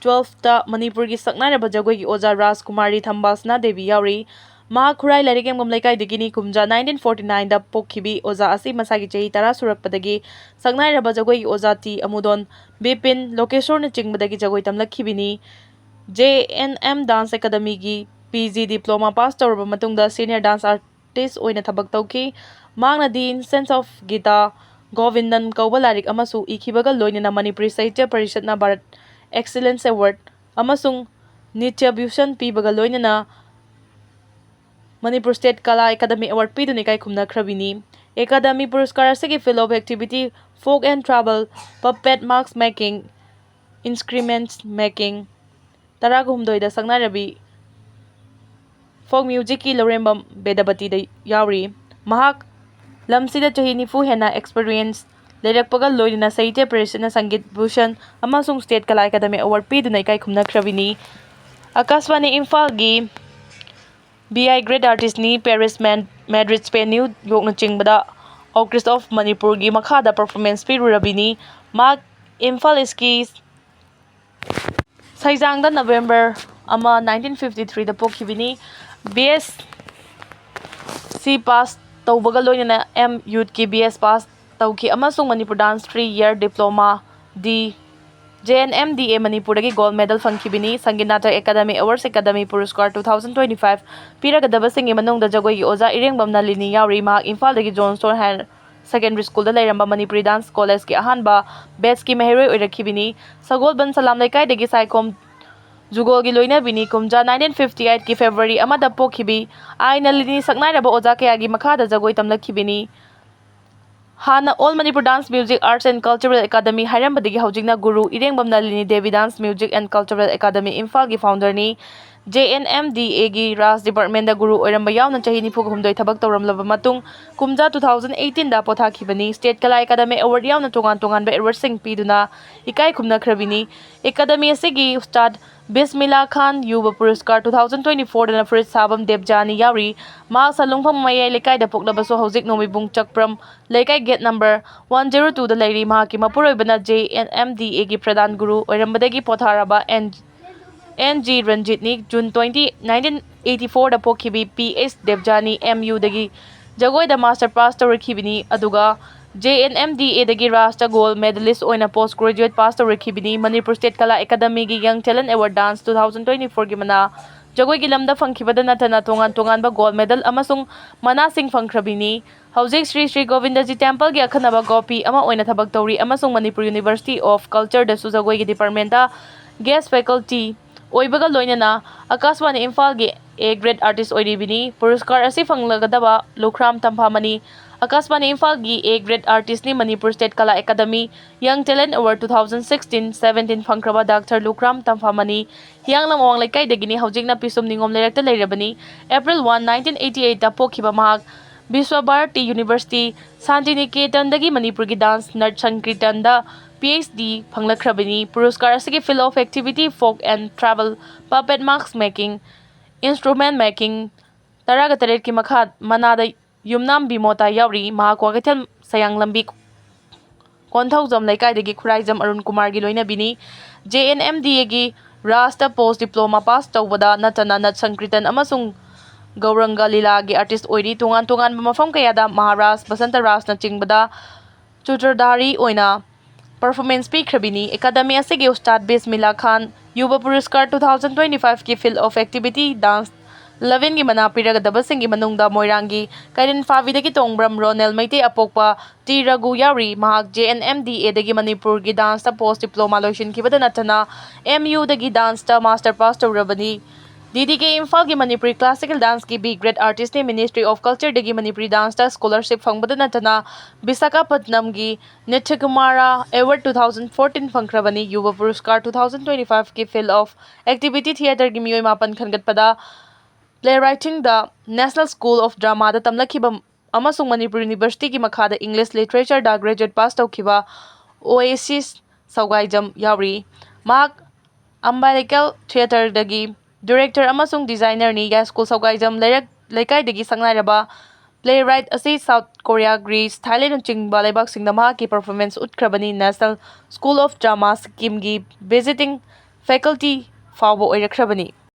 twelve ꯇ ꯃꯅꯤꯄꯨꯔꯒꯤ ꯁꯛꯅꯥꯏꯔꯕ ꯖꯒꯣꯏꯒꯤ ꯑꯣꯖꯥ ꯔꯥꯖꯀꯨꯃꯥꯔꯤ ꯊꯝꯕꯥꯁꯅꯥ ꯗꯦꯕꯤ ꯌꯥꯎꯔꯤ꯫ ꯃꯍꯥꯛ ꯈꯨꯔꯥꯏ ꯂꯥꯏꯔꯤꯛ ꯌꯦꯡꯐꯝ ꯂꯩꯀꯥꯏꯗꯒꯤꯅꯤ꯫ ꯀꯨꯝꯖꯥ nineteen forty-nine ꯗ ꯄꯣꯛꯈꯤꯕꯤ ꯑꯣꯖꯥ ꯑꯁꯤ ꯃꯁꯥꯒꯤ ꯆꯍꯤ ꯇꯔꯥ ꯁꯨꯔꯛꯄꯗꯒꯤ ꯁꯛꯅꯥꯏꯔꯕ ꯖꯒꯣꯏꯒꯤ ꯑꯣꯖꯥ ꯇꯤ ꯑꯃꯨꯗꯣꯟ, ꯕꯤꯄꯤꯟ, ꯂꯣꯀꯦꯁꯣꯔꯅꯆꯤꯡꯕꯗꯒꯤ ꯖꯒꯣꯏ ꯇꯝꯂꯛꯈꯤꯕꯅꯤ꯫ ꯖꯦ ꯑꯦꯟ ꯑꯦꯝ ꯗꯥꯟꯁ ꯑꯦꯀꯥꯗꯃꯤꯒꯤ ꯄꯤ ꯖꯤ ꯗꯤꯄ꯭ꯂꯣꯃꯥ ꯄꯥꯁ ꯇꯧꯔꯕ ꯃꯇꯨꯡꯗ ꯁꯤꯅꯤꯌꯔ ꯗꯥꯟꯁ ꯑꯥꯔꯇꯤꯁ ꯑꯣꯏꯅ ꯊꯕꯛ ꯇꯧꯈꯤ꯫ ꯃꯍꯥꯛꯅ The Innocence of Geeta Govindan ꯀꯧꯕ ꯂꯥꯏꯔꯤꯛ ꯑꯃꯁꯨ ꯏꯈꯤꯕꯒ ꯂꯣꯏꯅꯅ ꯃꯅꯤꯄꯨꯔꯤ ꯁꯥꯍꯤꯇ꯭ꯌ ꯄꯔꯤꯁꯠꯅ ꯚꯥꯔꯠ ꯑꯦꯛꯁꯤꯂꯦꯟꯁ ꯑꯦꯋꯥꯔꯗ ꯑꯃꯁꯨꯡ ꯅꯤꯇ꯭ꯌ ꯚꯨꯁꯟ ꯄꯤꯕꯒ ꯂꯣꯏꯅꯅ Manipur state Kala academy award ꯄꯤꯗꯨꯅ ꯏꯀꯥꯏ ꯈꯨꯝꯅꯈ꯭ꯔꯕꯤꯅꯤ꯫ ꯑꯦꯀꯥꯗꯃꯤ ꯄꯨꯔꯁꯀꯥꯔ ꯑꯁꯤꯒꯤ Field of Activity, Folk and Tribal, Puppet, Mask Making, Instrument Making, ꯇꯔꯥꯒ ꯍꯨꯝꯗꯣꯏꯗ ꯁꯛꯅꯥꯏꯔꯕꯤ ꯐꯣꯛ ꯃ꯭ꯌꯨꯖꯤꯛꯀꯤ ꯂꯧꯔꯦꯝꯕꯝ ꯕꯦꯗꯕꯇꯤꯗ ꯌꯥꯎꯔꯤ꯫ ꯃꯍꯥꯛ ꯂꯝꯁꯤꯗ ꯆꯍꯤ ꯅꯤꯐꯨ ꯍꯦꯟꯅ ꯑꯦꯛꯁꯄꯤꯔꯤꯌꯦꯟꯁ ꯂꯩꯔꯛꯄꯒ ꯂꯣꯏꯅꯅ ꯁꯥꯍꯤꯇ꯭ꯌ ꯄꯔꯤꯁꯠꯅ ꯁꯪꯒꯤꯠ ꯚꯨꯁꯟ ꯑꯃꯁꯨꯡ ꯁ꯭ꯇꯦꯠ ꯀꯂꯥ ꯑꯦꯀꯥꯗꯃꯤ ꯑꯦꯋꯥꯔꯗ ꯄꯤꯗꯨꯅ ꯏꯀꯥꯏ ꯈꯨꯝꯅꯈ꯭ꯔꯕꯤꯅꯤ꯫ ꯑꯀꯥꯁꯕꯥꯅꯤ ꯏꯝꯐꯥꯜꯒꯤ ꯕꯤ ꯑꯥꯏ ꯒ꯭ꯔꯦꯠ ꯑꯥꯔꯇꯤꯁꯅꯤ꯫ ꯄꯦꯔꯤꯁ, ꯃꯦꯟ-, ꯃꯦꯗ꯭ꯔꯤꯗ, ꯁ꯭ꯄꯦꯟ, ꯅ꯭ꯌꯨ ꯌꯣꯔꯛꯅꯆꯤꯡꯕꯗ ꯑꯣꯀ꯭ꯔꯤꯁ ꯑꯣꯐ ꯃꯅꯤꯄꯨꯔꯒꯤ ꯃꯈꯥꯗ ꯄꯔꯐꯣꯔꯃꯦꯟꯁ ꯄꯤꯔꯨꯔꯕꯤꯅꯤ꯫ ꯃꯍꯥꯛ ꯏꯝꯐꯥꯜ ꯏꯁꯀꯤ ꯁꯩꯖꯥꯡꯗ ꯅꯕꯦꯝꯕꯔ ꯑꯃ, nineteen fifty three ꯗ ꯄꯣꯛꯈꯤꯕꯅꯤ꯫ ꯕꯤ ꯑꯦꯁ ꯁꯤ ꯄꯥꯁ ꯇꯧꯕꯒ ꯂꯣꯏꯅꯅ ꯑꯦꯝ ꯌꯨꯠꯀꯤ ꯕꯤ ꯑꯦꯁ ꯄꯥꯁ ꯇꯧꯈꯤ ꯑꯃꯁꯨꯡ Manipur dance three year diploma, D J N M D A ꯃꯅꯤꯄꯨꯔꯗꯒꯤ ꯒꯣꯜ ꯃꯦꯗꯜ ꯐꯪꯈꯤꯕꯅꯤ꯫ Sangeet Natak academy awards academy Puraskar two thousand twenty five ꯄꯤꯔꯒꯗꯕꯁꯤꯡꯒꯤ ꯃꯅꯨꯡꯗ ꯖꯒꯣꯏꯒꯤ ꯑꯣꯖꯥ ꯏꯔꯦꯡꯕꯝ ꯅꯂꯤꯅꯤ ꯌꯥꯎꯔꯤ꯫ ꯃꯍꯥꯛ ꯏꯝꯐꯥꯜꯗꯒꯤ ꯖꯣꯟ ꯁ꯭ꯇꯣꯟ ꯍꯥꯌꯔ ꯁꯦꯀꯦꯟꯗꯔꯤ ꯁ꯭ꯀꯨꯜꯗ ꯂꯩꯔꯝꯕ ꯃꯅꯤꯄꯨꯔꯤ ꯗꯥꯟꯁ ꯀꯣꯂꯦꯖꯀꯤ ꯑꯍꯥꯟꯕ ꯕꯦꯠꯁꯀꯤ ꯃꯍꯩꯔꯣꯏ ꯑꯣꯏꯔꯛꯈꯤꯕꯅꯤ꯫ ꯁꯒꯣꯜꯕꯟ ꯁꯂꯥꯝ ꯂꯩꯀꯥꯏꯗꯒꯤ ꯁꯥꯏꯈꯣꯝ ꯖꯨꯒꯣꯜꯒꯤ ꯂꯣꯏꯅꯕꯤꯅꯤ꯫ ꯀꯨꯝꯖꯥ ꯅꯥꯏꯟꯇꯤꯟ ꯐꯤꯐꯇꯤ ꯑꯩꯠꯀꯤ ꯐꯦꯕ꯭ꯔꯨꯋꯥꯔꯤ ꯑꯃꯗ ꯄꯣꯛꯈꯤꯕꯤ ꯑꯥꯏ ꯅꯂꯤꯅꯤ ꯁꯛꯅꯥꯏꯔꯕ ꯑꯣꯖꯥ ꯀꯌꯥꯒꯤ ꯃꯈꯥꯗ ꯖꯒꯣꯏ ꯇꯝꯂꯛꯈꯤꯕꯅꯤ꯫ ꯍꯥꯟꯅ All Manipur Dance Music Arts and Cultural Academy ꯍꯥꯏꯔꯝꯕꯗꯒꯤ ꯍꯧꯖꯤꯛꯅ ꯒꯨꯔꯨ ꯏꯔꯦꯡꯕꯝ ꯅꯂꯤꯅꯤ Devi Dance Music and Cultural Academy ꯏꯝꯐꯥꯜꯒꯤ ꯐꯥꯎꯟꯗꯔꯅꯤ꯫ ꯖꯦ ꯑꯦꯟ ꯑꯦꯝ ꯗꯤ ꯑꯦꯒꯤ ꯔꯥꯖ ꯗꯤꯄꯥꯔꯠꯃꯦꯟꯗ ꯒꯨꯔꯨ ꯑꯣꯏꯔꯝꯕ ꯌꯥꯎꯅ ꯆꯍꯤ ꯅꯤꯐꯨꯒ ꯍꯨꯝꯗꯣꯏ ꯊꯕꯛ ꯇꯧꯔꯝꯂꯕ ꯃꯇꯨꯡ, ꯀꯨꯝꯖꯥ two thousand ꯑꯩꯠꯇꯤꯟꯗ ꯄꯣꯊꯥꯈꯤꯕꯅꯤ꯫ State Kala academy award ꯌꯥꯎꯅ ꯇꯣꯉꯥꯟ ꯇꯣꯉꯥꯟꯕ ꯑꯦꯋꯥꯔꯗꯁꯤꯡ ꯄꯤꯗꯨꯅ ꯏꯀꯥꯏ ꯈꯨꯝꯅꯈ꯭ꯔꯕꯤꯅꯤ꯫ ꯑꯦꯀꯥꯗꯃꯤ ꯑꯁꯤꯒꯤ ꯎꯁꯇꯥꯗ ꯕꯤꯁꯃꯤꯂꯥ ꯈꯥꯟ ꯌꯨꯕ ꯄꯨꯔꯁꯀꯥꯔ ꯇꯨ ꯊꯥꯎꯖꯟ ꯇ꯭ꯋꯦꯟꯇꯤ ꯐꯣꯔꯗꯅ ꯐꯨꯔꯤꯠ ꯁꯥꯕꯝ ꯗꯦꯕꯖꯥꯅꯤ ꯌꯥꯎꯔꯤ꯫ ꯃꯍꯥꯛ ꯁꯂꯨꯡꯐꯝ ꯃꯌꯥꯏ ꯂꯩꯀꯥꯏꯗ ꯄꯣꯛꯂꯕꯁꯨ ꯍꯧꯖꯤꯛ ꯅꯣꯡꯃꯩꯕꯨꯡ ꯆꯛꯄ꯭ꯔꯝ ꯂꯩꯀꯥꯏ ꯒꯦꯠ ꯅꯝꯕꯔ ꯋꯥꯟ ꯖꯦꯔꯣ ꯇꯨꯗ ꯂꯩꯔꯤ꯫ ꯃꯍꯥꯛꯀꯤ ꯃꯄꯨꯔꯣꯏꯕꯅ ꯖꯦ ꯑꯦꯟ ꯑꯦꯝ ꯗꯤ ꯑꯦꯒꯤ ꯄ꯭ꯔꯙꯥꯟ ꯒꯨꯔꯨ ꯑꯣꯏꯔꯝꯕꯗꯒꯤ ꯄꯣꯊꯥꯔꯕ ꯑꯦꯟ ꯑꯦꯟ ꯖꯤ ꯔꯟꯖꯤꯠꯅꯤ꯫ ꯖꯨꯟ ꯇ꯭ꯋꯦꯟꯇꯤ, ꯅꯥꯏꯟꯇꯤꯟ ꯑꯦꯠꯇꯤ ꯐꯣꯔꯗ ꯄꯣꯛꯈꯤꯕꯤ ꯄꯤ ꯑꯩꯆ ꯗꯦꯕꯖꯥꯅꯤ ꯑꯦꯝ ꯌꯨꯗꯒꯤ ꯖꯒꯣꯏꯗ ꯃꯥꯁꯇꯔ ꯄꯥꯁ ꯇꯧꯔꯛꯈꯤꯕꯅꯤ, ꯑꯗꯨꯒ ꯖꯦ ꯑꯦꯟ ꯑꯦꯝ ꯗꯤ ꯑꯦꯗꯒꯤ ꯔꯥꯁꯇ ꯒꯣꯜꯗ ꯃꯦꯗꯂꯤꯁ ꯑꯣꯏꯅ ꯄꯣꯁ ꯒ꯭ꯔꯦꯖꯨꯑꯦꯠ ꯄꯥꯁ ꯇꯧꯔꯛꯈꯤꯕꯅꯤ꯫ ꯃꯅꯤꯄꯨꯔ ꯁ꯭ꯇꯦꯠ ꯀꯂꯥ ꯑꯦꯀꯥꯗꯃꯤꯒꯤ ꯌꯪ talent award dance two thousand twenty ꯐꯣꯔꯒꯤ ꯃꯅꯥ ꯖꯒꯣꯏꯒꯤ ꯂꯝꯗ ꯐꯪꯈꯤꯕꯗ ꯅꯠꯇꯅ ꯇꯣꯉꯥꯟ ꯇꯣꯉꯥꯟꯕ ꯒꯣꯜꯗ ꯃꯦꯗꯜ ꯑꯃꯁꯨꯡ ꯃꯅꯥꯁꯤꯡ ꯐꯪꯈ꯭ꯔꯕꯤꯅꯤ꯫ ꯍꯧꯖꯤꯛ ꯁ꯭ꯔꯤ ꯁ꯭ꯔꯤ ꯒꯣꯕꯤꯟꯗꯖꯤ ꯇꯦꯝꯄꯜꯒꯤ ꯑꯈꯟꯅꯕ ꯒꯣꯄꯤ ꯑꯃ ꯑꯣꯏꯅ ꯊꯕꯛ ꯇꯧꯔꯤ ꯑꯃꯁꯨꯡ ꯃꯅꯤꯄꯨꯔ ꯌꯨꯅꯤꯚꯔꯁꯤꯇꯤ ꯑꯣꯐ ꯀꯜꯆꯔꯗꯁꯨ ꯖꯒꯣꯏꯒꯤ ꯗꯤꯄꯥꯔꯠꯃꯦꯟꯇ ꯒꯦꯁ ꯐꯦꯀꯜꯇꯤ ꯑꯣꯏꯕꯒ ꯂꯣꯏꯅꯅ ꯑꯀꯥꯁꯕꯥꯅꯤ ꯏꯝꯐꯥꯜꯒꯤ ꯑꯦ ꯒ꯭ꯔꯦꯗ ꯑꯥꯔꯇꯤꯁ ꯑꯣꯏꯔꯤꯕꯅꯤ꯫ ꯄꯨꯔꯁꯀꯥꯔ ꯑꯁꯤ ꯐꯪꯂꯒꯗꯕ ꯂꯨꯈ꯭ꯔꯥꯝ ꯇꯝꯐꯥꯃꯅꯤ꯫ ꯑꯀꯥꯁꯕꯥꯅꯤ ꯏꯝꯐꯥꯜꯒꯤ ꯑꯦ ꯒ꯭ꯔꯦꯗ ꯑꯥꯔꯇꯤꯁꯅꯤ꯫ ꯃꯅꯤꯄꯨꯔ ꯁ꯭ꯇꯦꯠ ꯀꯂꯥ ꯑꯦꯀꯥꯗꯃꯤ ꯌꯪ talent award two thousand sixteen seventeen ꯐꯪꯈ꯭ꯔꯕ ꯗꯥꯛꯇꯔ ꯂꯨꯈ꯭ꯔꯥꯝ ꯇꯝꯐꯥꯃꯅꯤ꯫ ꯍꯤꯌꯥꯡꯂꯝ ꯑꯋꯥꯡ ꯂꯩꯀꯥꯏꯗꯒꯤꯅꯤ꯫ ꯍꯧꯖꯤꯛꯅ ꯄꯤꯁꯨꯝ ꯅꯤꯉꯣꯝ ꯂꯩꯔꯛꯇ ꯂꯩꯔꯕꯅꯤ꯫ ꯑꯦꯄ꯭ꯔꯤꯜ ꯋꯥꯟ, ꯅꯥꯏꯟꯇꯤꯟ ꯑꯩꯠꯇꯤ ꯑꯩꯠꯇ ꯄꯣꯛꯈꯤꯕ ꯃꯍꯥꯛ ꯕꯤꯁ꯭ꯋ ꯚꯥꯔꯇꯤ ꯌꯨꯅꯤꯚꯔꯁꯤꯇꯤ, ꯁꯥꯟꯇꯤꯅꯤꯀꯦꯇꯟꯗꯒꯤ ꯃꯅꯤꯄꯨꯔꯒꯤ ꯗꯥꯟꯁ ꯅꯠ ꯁꯪꯀꯤꯔꯇꯟꯗ ꯄꯤ ꯑꯩꯆ ꯗꯤ ꯐꯪꯂꯛꯈ꯭ꯔꯕꯅꯤ꯫ ꯄꯨꯔꯁꯀꯥꯔ ꯑꯁꯤꯒꯤ field of activity, folk and tribal, puppet mask making, instrument making, ꯇꯔꯥꯒ ꯇꯔꯦꯠꯀꯤ ꯃꯈꯥ ꯃꯅꯥꯗ ꯌꯨꯝꯅꯥꯝ ꯕꯤꯃꯣꯇꯥ ꯌꯥꯎꯔꯤ꯫ ꯃꯍꯥꯛ ꯀ꯭ꯋꯥꯀꯩꯊꯦꯜ ꯁꯌꯥꯡ ꯂꯝꯕꯤ ꯀꯣꯟꯊꯧꯖꯝ ꯂꯩꯀꯥꯏꯗꯒꯤ Khuraijam Arun ꯀꯨꯃꯥꯔꯒꯤ ꯂꯣꯏꯅꯕꯤꯅꯤ꯫ J N M D ꯑꯦꯒꯤ ꯔꯥꯁꯇ ꯄꯣꯁ ꯗꯤꯄ꯭ꯂꯣꯃꯥ ꯄꯥꯁ ꯇꯧꯕꯗ ꯅꯠꯇꯅ ꯅꯠ ꯁꯪꯀ꯭ꯔꯤꯇꯟ ꯑꯃꯁꯨꯡ ꯒꯧꯔꯪꯒ ꯂꯤꯂꯥꯒꯤ ꯑꯥꯔꯇꯤꯁ ꯑꯣꯏꯔꯤ꯫ ꯇꯣꯉꯥꯟ ꯇꯣꯉꯥꯟꯕ ꯃꯐꯝ ꯀꯌꯥꯗ ꯃꯍꯥꯔꯥꯖ, ꯕꯁꯟꯇ ꯔꯥꯖꯅꯆꯤꯡꯕꯗ ꯆꯨꯇ꯭ꯔꯙꯥꯔꯤ ꯑꯣꯏꯅ performance ꯄꯤꯈ꯭ꯔꯕꯤꯅꯤ꯫ ꯑꯦꯀꯥꯗꯃꯤ ꯑꯁꯤꯒꯤ ꯎꯁꯇꯥꯗ ꯕꯤꯁꯃꯤꯂꯥ ꯈꯥꯟ ꯌꯨꯕ ꯄꯨꯔꯁꯀꯥꯔ two thousand twenty five ꯀꯤ Field of Activity Dance eleven ꯒꯤ ꯃꯅꯥ ꯄꯤꯔꯒꯗꯕꯁꯤꯡꯒꯤ ꯃꯅꯨꯡꯗ ꯃꯣꯏꯔꯥꯡꯒꯤ ꯀꯩꯔꯦꯟꯐꯥꯕꯤꯗꯒꯤ ꯇꯣꯡꯕ꯭ꯔꯝ ꯔꯣꯅꯦꯜ ꯃꯩꯇꯩ ꯑꯄꯣꯛꯄ ꯇꯤ ꯔꯘꯨ ꯌꯥꯎꯔꯤ꯫ ꯃꯍꯥꯛ J N M D A ꯗꯒꯤ ꯃꯅꯤꯄꯨꯔꯒꯤ ꯗꯥꯟꯁꯇ ꯄꯣꯁ ꯗꯤꯄ꯭ꯂꯣꯃꯥ ꯂꯣꯏꯁꯤꯟꯈꯤꯕꯗ ꯅꯠꯇꯅ M U ꯗꯒꯤ ꯗꯥꯟꯁꯇ ꯃꯥꯁꯇꯔ ꯄꯥꯁ ꯇꯧꯔꯕꯅꯤ꯫ D D K ꯏꯝꯐꯥꯜꯒꯤ ꯃꯅꯤꯄꯨꯔꯤ ꯀ꯭ꯂꯥꯁꯤꯀꯦꯜ ꯗꯥꯟꯁꯀꯤ B Grade artist ꯅꯤ꯫ Ministry of Culture ꯗꯒꯤ ꯃꯅꯤꯄꯨꯔꯤ ꯗꯥꯟꯁꯇ ꯁ꯭ꯀꯣꯂꯔꯁꯤꯞ ꯐꯪꯕꯗ ꯅꯠꯇꯅ ꯕꯤꯁꯥꯈꯥꯄꯠꯅꯝꯒꯤ ꯅꯤꯇ꯭ꯌ ꯀꯨꯃꯥꯔꯥ Award two thousand fourteen ꯐꯪꯈ꯭ꯔꯕꯅꯤ꯫ ꯌꯨꯕ ꯄꯨꯔꯁꯀꯥꯔ two thousand twenty five ꯀꯤ Field of Activity Theatre ꯒꯤ ꯃꯤꯑꯣꯏ ꯃꯥꯄꯟ ꯈꯟꯒꯠꯄꯗ Play Writing the National School of Drama ꯗ ꯇꯝꯂꯛꯈꯤꯕ ꯑꯃꯁꯨꯡ ꯃꯅꯤꯄꯨꯔ University ꯒꯤ ꯃꯈꯥꯗ English Literature ꯗ graduate pass ꯇꯧꯈꯤꯕ ꯑꯣꯑꯦꯁꯤꯁ ꯁꯧꯒꯥꯏꯖꯝ ꯌꯥꯎꯔꯤ꯫ ꯃꯍꯥꯛ Umbilical Theatre ꯗꯒꯤ director ꯑꯃꯁꯨꯡ designer ꯅꯤ꯫ ꯌꯥꯏꯁ꯭ꯀꯨꯜ ꯁꯧꯒꯥꯏꯖꯝ ꯂꯩꯔꯛ ꯂꯩꯀꯥꯏꯗꯒꯤ ꯁꯛꯅꯥꯏꯔꯕ playwright ꯑꯁꯤ South Korea, Greece, Thailand ꯅꯆꯤꯡꯕ ꯂꯩꯕꯥꯛꯁꯤꯡꯗ ꯃꯍꯥꯛꯀꯤ performance ꯎꯠꯈ꯭ꯔꯕꯅꯤ꯫ National School of Drama ꯁꯤꯛꯀꯤꯝꯒꯤ visiting faculty ꯐꯥꯎꯕ ꯑꯣꯏꯔꯛꯈ꯭ꯔꯕꯅꯤ꯫